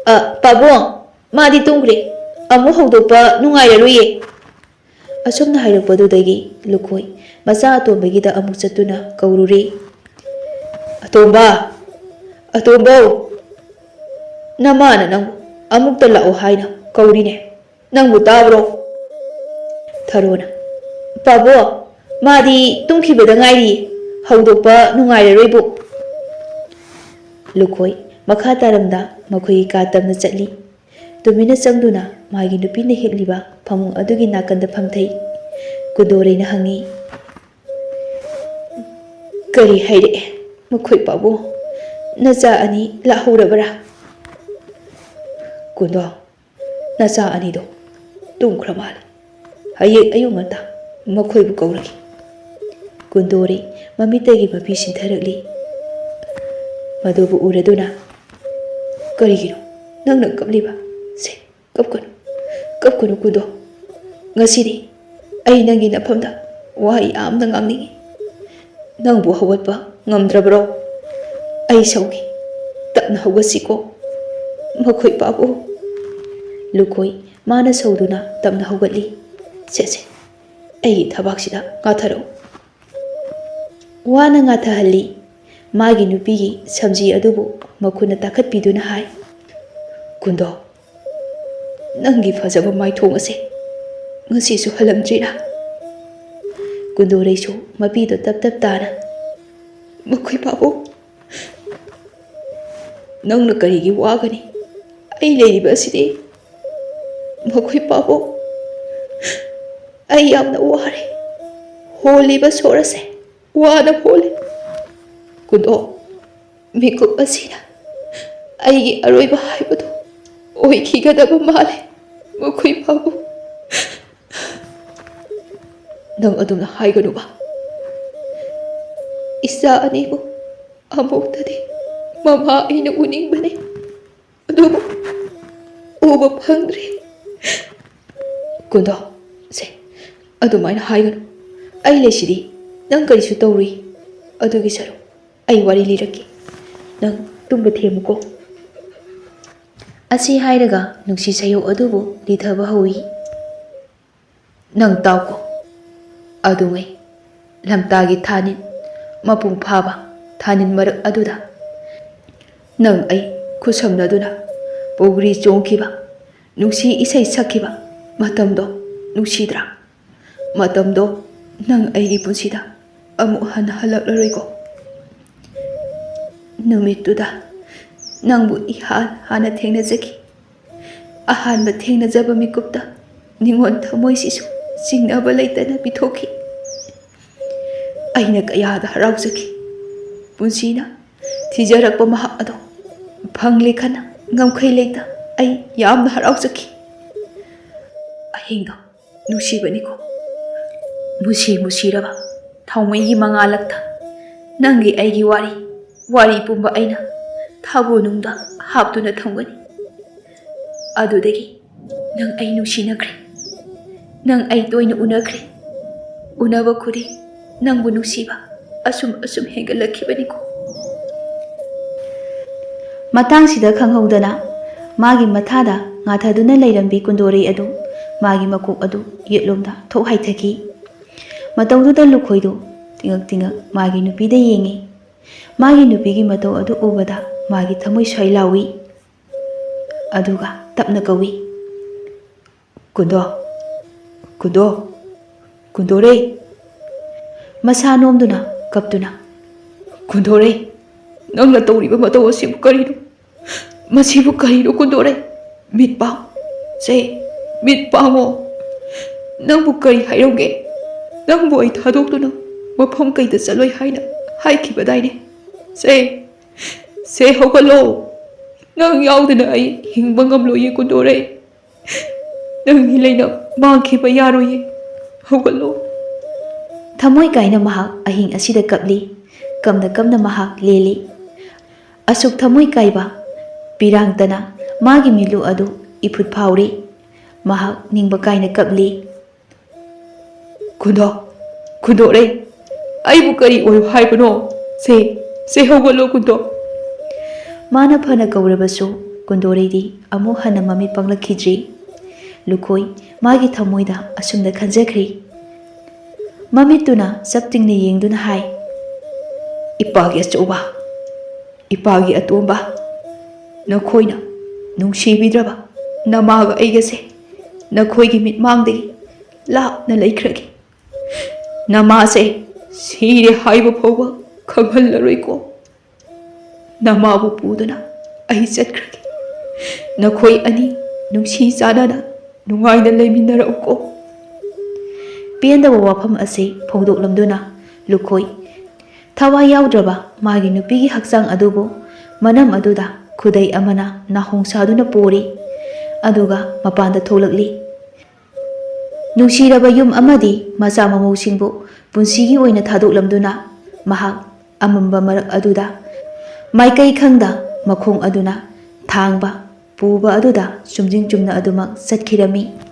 "ꯑ, ꯄꯥꯕꯨꯡ, ꯃꯥꯗꯤ ꯇꯨꯝꯈ꯭ꯔꯦ꯫ ꯑꯃꯨꯛ ꯍꯧꯗꯣꯛꯄ ꯅꯨꯡꯉꯥꯏꯔꯔꯣꯏꯌꯦ꯫" ꯑꯁꯨꯝꯅ ꯍꯥꯏꯔꯛꯄꯗꯨꯗꯒꯤ ꯂꯨꯈꯣꯏ ꯃꯆꯥ ꯑꯇꯣꯝꯕꯒꯤꯗ ꯑꯃꯨꯛ ꯆꯠꯇꯨꯅ ꯀꯧꯔꯨꯔꯦ, "ꯑꯇꯣꯝꯕ, ꯑꯇꯣꯝꯕꯧ, ꯅꯃꯥꯅ ꯅꯪꯕꯨ ꯑꯃꯨꯛꯇ ꯂꯥꯛꯑꯣ ꯍꯥꯏꯅ ꯀꯧꯔꯤꯅꯦ꯫ ꯅꯪꯕꯨ ꯇꯥꯕ꯭ꯔꯣ?" ꯊꯔꯣꯅ, "ꯄꯥꯕꯣ, ꯃꯥꯗꯤ ꯇꯨꯝꯈꯤꯕꯗ ꯉꯥꯏꯔꯤ, ꯍꯧꯗꯣꯛꯄ ꯅꯨꯡꯉꯥꯏꯔꯔꯣꯏꯕꯨ꯫" ꯂꯨꯈꯣꯏ ꯃꯈꯥ ꯇꯥꯔꯝꯗ ꯃꯈꯣꯏꯒꯤ ꯀꯥ ꯇꯝꯅ ꯆꯠꯂꯤ꯫ ꯇꯨꯃꯤꯟꯅ ꯆꯪꯗꯨꯅ ꯃꯥꯒꯤ ꯅꯨꯄꯤꯅ ꯍꯤꯞꯂꯤꯕ ꯐꯃꯨꯡ ꯑꯗꯨꯒꯤ ꯅꯥꯀꯟꯗ ꯐꯝꯊꯩ꯫ ꯀꯨꯟꯗꯣꯔꯩꯅ ꯍꯪꯉꯤ, "ꯀꯔꯤ ꯍꯥꯏꯔꯛꯑꯦ ꯃꯈꯣꯏ ꯄꯥꯕꯨꯡ? ꯅꯆꯥ ꯑꯅꯤ ꯂꯥꯛꯍꯧꯔꯕ꯭ꯔꯥ?" ꯀꯨꯟꯗꯣ, "ꯅꯆꯥ ꯑꯅꯤꯗꯣ ꯇꯨꯝꯈ꯭ꯔ ꯃꯥꯜꯂꯦ꯫ ꯍꯌꯦꯡ ꯑꯌꯨꯛ ꯉꯟꯇꯥ ꯃꯈꯣꯏꯕꯨ ꯀꯧꯔꯒꯦ꯫" ꯀꯨꯟꯗꯣꯔꯤ ꯃꯃꯤꯠꯇꯒꯤ ꯃꯄꯤ ꯁꯤꯟꯊꯔꯛꯂꯤ꯫ ꯃꯗꯨꯕꯨ ꯎꯔꯗꯨꯅ, "ꯀꯔꯤꯒꯤꯅꯣ ꯅꯪꯅ ꯀꯞꯂꯤꯕ? ꯁꯦ, ꯀꯞꯀꯅꯨ, ꯀꯞꯀꯅꯨ ꯀꯨꯟꯗꯣ꯫ ꯉꯁꯤꯗꯤ ꯑꯩ ꯅꯪꯒꯤ ꯅꯐꯝꯗ ꯋꯥ ꯌꯥꯝꯅ ꯉꯥꯡꯅꯤꯡꯏ꯫ ꯅꯪꯕꯨ ꯍꯧꯒꯠꯄ ꯉꯝꯗ꯭ꯔꯕ꯭ꯔꯣ? ꯑꯩ ꯁꯥꯎꯈꯤ꯫ ꯇꯞꯅ ꯍꯧꯒꯠꯁꯤꯀꯣ꯫" ꯃꯈꯣꯏ ꯄꯥꯕꯨ꯫ ꯂꯨꯀꯣꯏ ꯃꯥꯅ ꯁꯧꯗꯨꯅ ꯇꯞꯅ ꯍꯧꯒꯠꯂꯤ꯫ "ꯁꯦ, ꯁꯦ, ꯑꯩꯒꯤ ꯊꯕꯥꯛꯁꯤꯗ ꯉꯥꯊꯔꯛꯎ"꯫ ꯋꯥꯅ ꯉꯥꯊꯍꯜꯂꯤ꯫ ꯃꯥꯒꯤ ꯅꯨꯄꯤꯒꯤ ꯁꯝꯖꯤ ꯑꯗꯨꯕꯨ ꯃꯈꯨꯠꯅ ꯇꯥꯈꯠꯄꯤꯗꯨꯅ ꯍꯥꯏ, "ꯀꯨꯟꯗꯣ, ꯅꯪꯒꯤ ꯐꯖꯕ ꯃꯥꯏꯊꯣꯡ ꯑꯁꯦ ꯉꯁꯤꯁꯨ ꯍꯜꯂꯝꯗ꯭ꯔꯤꯔꯥ?" ꯀꯨꯟꯗꯣꯔꯩꯁꯨ ꯃꯄꯤꯗꯣ ꯇꯞ ꯇꯞ ꯇꯥꯅ, "ꯃꯈꯣꯏ ꯄꯥꯕꯨ, ꯅꯪꯅ ꯀꯔꯤꯒꯤ ꯋꯥꯒꯅꯤ? ꯑꯩ ꯂꯩꯔꯤꯕ ꯑꯁꯤꯗꯤ꯫ ꯃꯈꯣꯏ ꯄꯥꯕꯨ, ꯑꯩ ꯌꯥꯝꯅ ꯋꯥꯔꯦ꯫ ꯍꯣꯜꯂꯤꯕ ꯁꯣꯔ ꯑꯁꯦ ꯋꯥꯅ ꯍꯣꯜꯂꯤ꯫ ꯀꯨꯟꯗꯣ, ꯃꯤꯀꯨꯞ ꯑꯁꯤꯅ ꯑꯩꯒꯤ ꯑꯔꯣꯏꯕ ꯍꯥꯏꯕꯗꯨ ꯑꯣꯏꯈꯤꯒꯗꯕ ꯃꯥꯜꯂꯦ꯫ ꯃꯈꯣꯏ ꯄꯥꯕꯨ, ꯅꯪ ꯑꯗꯨꯝꯅ ꯍꯥꯏꯒꯅꯨꯕ꯫ ꯏꯆꯥ ꯑꯅꯤꯕꯨ ꯑꯃꯨꯛꯇꯗꯤ ꯃꯃꯥ ꯑꯩꯅ ꯎꯅꯤꯡꯕꯅꯤ, ꯑꯗꯨꯕꯨ ꯎꯕ ꯐꯪꯗ꯭ꯔꯤ"꯫ ꯀꯨꯟꯗꯣ, ꯁꯦ, ꯑꯗꯨꯃꯥꯏꯅ ꯍꯥꯏꯒꯅꯨ꯫ ꯑꯩ ꯂꯩꯁꯤꯗꯤ, ꯅꯪ ꯀꯔꯤꯁꯨ ꯇꯧꯔꯨꯏ꯫ ꯑꯗꯨꯒꯤ ꯁꯔꯨꯛ ꯑꯩ ꯋꯥꯔꯤ ꯂꯤꯔꯛꯀꯦ꯫ ꯅꯪ ꯇꯨꯝꯕ ꯊꯦꯝꯃꯨꯀꯣ꯫ ꯑꯁꯤ ꯍꯥꯏꯔꯒ ꯅꯨꯡꯁꯤ ꯁꯌꯧ ꯑꯗꯨꯕꯨ ꯂꯤꯊꯕ ꯍꯧꯏ꯫ ꯅꯪ ꯇꯥꯎꯀꯣ꯫ ꯑꯗꯨꯉꯩ ꯂꯝꯇꯥꯒꯤ ꯊꯥꯅꯤꯟ, ꯃꯄꯨꯡ ꯐꯥꯕ ꯊꯥꯅꯤꯟ ꯃꯔꯛ ꯑꯗꯨꯗ ꯅꯪ ꯑꯩ ꯈꯨꯠꯁꯝꯅꯗꯨꯅ ꯄꯧꯒ꯭ꯔꯤ ꯆꯣꯡꯈꯤꯕ, ꯅꯨꯡꯁꯤ ꯏꯁꯩ ꯁꯛꯈꯤꯕ ꯃꯇꯝꯗꯣ ꯅꯨꯡꯁꯤꯗ꯭ꯔꯥ? ꯃꯇꯝꯗꯣ ꯅꯪ ꯑꯩꯒꯤ ꯄꯨꯟꯁꯤꯗ ꯑꯃꯨꯛ ꯍꯟꯅ ꯍꯜꯂꯛꯂꯔꯣꯏꯀꯣ꯫ ꯅꯨꯃꯤꯠꯇꯨꯗ ꯅꯪꯕꯨ ꯏꯍꯥꯟ ꯍꯥꯟꯅ ꯊꯦꯡꯅꯖꯈꯤ꯫ ꯑꯍꯥꯟꯕ ꯊꯦꯡꯅꯖꯕ ꯃꯤꯀꯨꯞꯇ ꯅꯤꯉꯣꯜ ꯊꯃꯣꯏꯁꯤꯁꯨ ꯆꯤꯡꯅꯕ ꯂꯩꯇꯅ ꯄꯤꯊꯣꯛꯈꯤ꯫ ꯑꯩꯅ ꯀꯌꯥꯗ ꯍꯔꯥꯎꯖꯈꯤ꯫ ꯄꯨꯟꯁꯤꯅ ꯊꯤꯖꯔꯛꯄ ꯃꯍꯥꯛ ꯑꯗꯣ ꯐꯪꯂꯦ ꯈꯟꯅ ꯉꯝꯈꯩ ꯂꯩꯇ ꯑꯩ ꯌꯥꯝꯅ ꯍꯔꯥꯎꯖꯈꯤ꯫ ꯑꯍꯤꯡꯗꯣ ꯅꯨꯡꯁꯤꯕꯅꯤꯀꯣ꯫ ꯃꯨꯁꯤ ꯃꯨꯁꯤꯔꯕ ꯊꯥꯎꯃꯩꯒꯤ ꯃꯉꯥꯜꯂꯛꯇ ꯅꯪꯒꯤ ꯑꯩꯒꯤ ꯋꯥꯔꯤ, ꯋꯥꯔꯤ ꯄꯨꯝꯕ ꯑꯩꯅ ꯊꯥꯕꯨ ꯅꯨꯡꯗ ꯍꯥꯞꯇꯨꯅ ꯊꯝꯒꯅꯤ꯫ ꯑꯗꯨꯗꯒꯤ ꯅꯪ ꯑꯩ ꯅꯨꯡꯁꯤꯅꯈ꯭ꯔꯦ꯫ ꯅꯪ ꯑꯩ ꯇꯣꯏꯅ ꯎꯅꯈ꯭ꯔꯦ꯫ ꯎꯅꯕ ꯈꯨꯗꯤꯡ ꯅꯪꯕꯨ ꯅꯨꯡꯁꯤꯕ ꯑꯁꯨꯝ ꯑꯁꯨꯝ ꯍꯦꯟꯒꯠꯂꯛꯈꯤꯕꯅꯤꯀꯣ꯫ ꯃꯇꯥꯡꯁꯤꯗ ꯈꯪꯍꯧꯗꯅ ꯃꯥꯒꯤ ꯃꯊꯥꯗ ꯉꯥꯊꯗꯨꯅ ꯂꯩꯔꯝꯕꯤ ꯀꯨꯟꯗꯣꯔꯩ ꯑꯗꯨ ꯃꯥꯒꯤ ꯃꯀꯣꯛ ꯑꯗꯨ ꯌꯦꯠꯂꯣꯝꯗ ꯊꯣꯛ ꯍꯥꯏꯊꯈꯤ꯫ ꯃꯇꯧꯗꯨꯗ ꯂꯨꯈꯣꯏꯗꯨ ꯇꯤꯉꯛ ꯇꯤꯉꯛ ꯃꯥꯒꯤ ꯅꯨꯄꯤꯗ ꯌꯦꯡꯉꯤ꯫ ꯃꯥꯒꯤ ꯅꯨꯄꯤꯒꯤ ꯃꯇꯧ ꯑꯗꯨ ꯎꯕꯗ ꯃꯥꯒꯤ ꯊꯃꯣꯏ ꯁ꯭ꯋꯥꯏ ꯂꯥꯎꯏ꯫ ꯑꯗꯨꯒ ꯇꯞꯅ ꯀꯧꯏ, "ꯀꯨꯟꯗꯣ, ꯀꯨꯟꯗꯣ, ꯀꯨꯟꯗꯣꯔꯦ!" ꯃꯁꯥ ꯅꯣꯝꯗꯨꯅ, ꯀꯞꯇꯨꯅ, "ꯀꯨꯟꯗꯣꯔꯦ, ꯅꯪꯅ ꯇꯧꯔꯤꯕ ꯃꯇꯧ ꯑꯁꯤꯕꯨ ꯀꯔꯤꯅꯣ? ꯃꯁꯤꯕꯨ ꯀꯔꯤꯅꯣ ꯀꯨꯟꯗꯣꯔꯦ? ꯃꯤꯠ ꯄꯥꯡ, ꯁꯦ, ꯃꯤꯠ ꯄꯥꯡꯉꯣ꯫ ꯅꯪꯕꯨ ꯀꯔꯤ ꯍꯥꯏꯔꯝꯒꯦ? ꯅꯪꯕꯨ ꯑꯩ ꯊꯥꯗꯣꯛꯇꯨꯅ ꯃꯐꯝ ꯀꯩꯗ ꯆꯠꯂꯣꯏ ꯍꯥꯏꯅ ꯍꯥꯏꯈꯤꯕꯗꯥꯏꯅꯦ? ꯁꯦ, ꯁꯦ, ꯍꯧꯒꯠꯂꯣ꯫ ꯅꯪ ꯌꯥꯎꯗꯅ ꯑꯩ ꯍꯤꯡꯕ ꯉꯝꯂꯣꯏꯌꯦ ꯀꯨꯟꯗꯣꯔꯦ꯫ ꯅꯪꯒꯤ ꯂꯩꯅ ꯃꯥꯡꯈꯤꯕ ꯌꯥꯔꯣꯏꯌꯦ꯫ ꯍꯧꯒꯠꯂꯣ꯫" ꯊꯃꯣꯏ ꯀꯥꯏꯅ ꯃꯍꯥꯛ ꯑꯍꯤꯡ ꯑꯁꯤꯗ ꯀꯞꯂꯤ꯫ ꯀꯞꯅ ꯀꯞꯅ ꯃꯍꯥꯛ ꯂꯦꯜꯂꯤ꯫ ꯑꯁꯨꯛ ꯊꯃꯣꯏ ꯀꯥꯏꯕ, ꯄꯤꯔꯥꯡꯇꯅ ꯃꯥꯒꯤ ꯃꯤꯠꯂꯨ ꯑꯗꯨ ꯏꯐꯨꯠ ꯐꯥꯎꯔꯤ꯫ ꯃꯍꯥꯛ ꯅꯤꯡꯕ ꯀꯥꯏꯅ ꯀꯞꯂꯤ꯫ "ꯀꯨꯟꯗꯣ, ꯀꯨꯟꯗꯣꯔꯦ, ꯑꯩꯕꯨ ꯀꯔꯤ ꯑꯣꯏꯌꯨ ꯍꯥꯏꯕꯅꯣ? ꯁꯦ, ꯁꯦ, ꯍꯧꯒꯠꯂꯣ ꯀꯨꯟꯗꯣ꯫" ꯃꯥꯅ ꯐꯅ ꯀꯧꯔꯕꯁꯨ ꯀꯨꯟꯗꯣꯔꯩꯗꯤ ꯑꯃꯨꯛ ꯍꯟꯅ ꯃꯃꯤꯠ ꯄꯥꯡꯂꯛꯈꯤꯗ꯭ꯔꯤ꯫ ꯂꯨꯈꯣꯏ ꯃꯥꯒꯤ ꯊꯃꯣꯏꯗ ꯑꯁꯨꯝꯅ ꯈꯟꯖꯈ꯭ꯔꯤ꯫ ꯃꯃꯤꯠꯇꯨꯅ ꯆꯞ ꯇꯤꯡꯅ ꯌꯦꯡꯗꯨꯅ ꯍꯥꯏ, "ꯏꯄꯥꯒꯤ ꯑꯆꯧꯕ, ꯏꯄꯥꯒꯤ ꯑꯇꯣꯝꯕ, ꯅꯈꯣꯏꯅ ꯅꯨꯡꯁꯤꯕꯤꯗ꯭ꯔꯕ ꯅꯃꯥꯒ ꯑꯩꯒꯁꯦ ꯅꯈꯣꯏꯒꯤ ꯃꯤꯠꯃꯥꯡꯗꯒꯤ ꯂꯥꯞꯅ ꯂꯩꯈ꯭ꯔꯒꯦ꯫ ꯅꯃꯥꯁꯦ ꯁꯤꯔꯦ ꯍꯥꯏꯕ ꯐꯥꯎꯕ ꯈꯪꯍꯜꯂꯔꯣꯏꯀꯣ꯫ ꯅꯃꯥꯕꯨ ꯄꯨꯗꯨꯅ ꯑꯩ ꯆꯠꯈ꯭ꯔꯒꯦ꯫ ꯅꯈꯣꯏ ꯑꯅꯤ ꯅꯨꯡꯁꯤ ꯆꯥꯟꯅꯅ ꯅꯨꯡꯉꯥꯏꯅ ꯂꯩꯃꯤꯟꯅꯔꯛꯎꯀꯣ꯫" ꯄꯦꯟꯗꯕ ꯋꯥꯐꯝ ꯑꯁꯤ ꯐꯣꯡꯗꯣꯛꯂꯝꯗꯨꯅ ꯂꯨꯈꯣꯏ ꯊꯋꯥꯏ ꯌꯥꯎꯗ꯭ꯔꯕ ꯃꯥꯒꯤ ꯅꯨꯄꯤꯒꯤ ꯍꯛꯆꯥꯡ ꯑꯗꯨꯕꯨ ꯃꯅꯝ ꯑꯗꯨꯗ ꯈꯨꯗꯩ ꯑꯃꯅ ꯅꯥꯍꯣꯡ ꯁꯥꯗꯨꯅ ꯄꯣꯔꯤ꯫ ꯑꯗꯨꯒ ꯃꯄꯥꯟꯗ ꯊꯣꯛꯂꯛꯂꯤ꯫ ꯅꯨꯡꯁꯤꯔꯕ ꯌꯨꯝ ꯑꯃꯗꯤ ꯃꯆꯥ ꯃꯃꯧꯁꯤꯡꯕꯨ ꯄꯨꯟꯁꯤꯒꯤ ꯑꯣꯏꯅ ꯊꯥꯗꯣꯛꯂꯝꯗꯨꯅ ꯃꯍꯥꯛ ꯑꯃꯝꯕ ꯃꯔꯛ ꯑꯗꯨꯗ ꯃꯥꯏꯀꯩ ꯈꯪꯗ ꯃꯈꯣꯡ ꯑꯗꯨꯅ ꯊꯥꯡꯕ ꯄꯨꯕ ꯑꯗꯨꯗ ꯆꯨꯝꯖꯤꯡ ꯆꯨꯝꯅ ꯑꯗꯨꯃꯛ ꯆꯠꯈꯤꯔꯝꯃꯤ꯫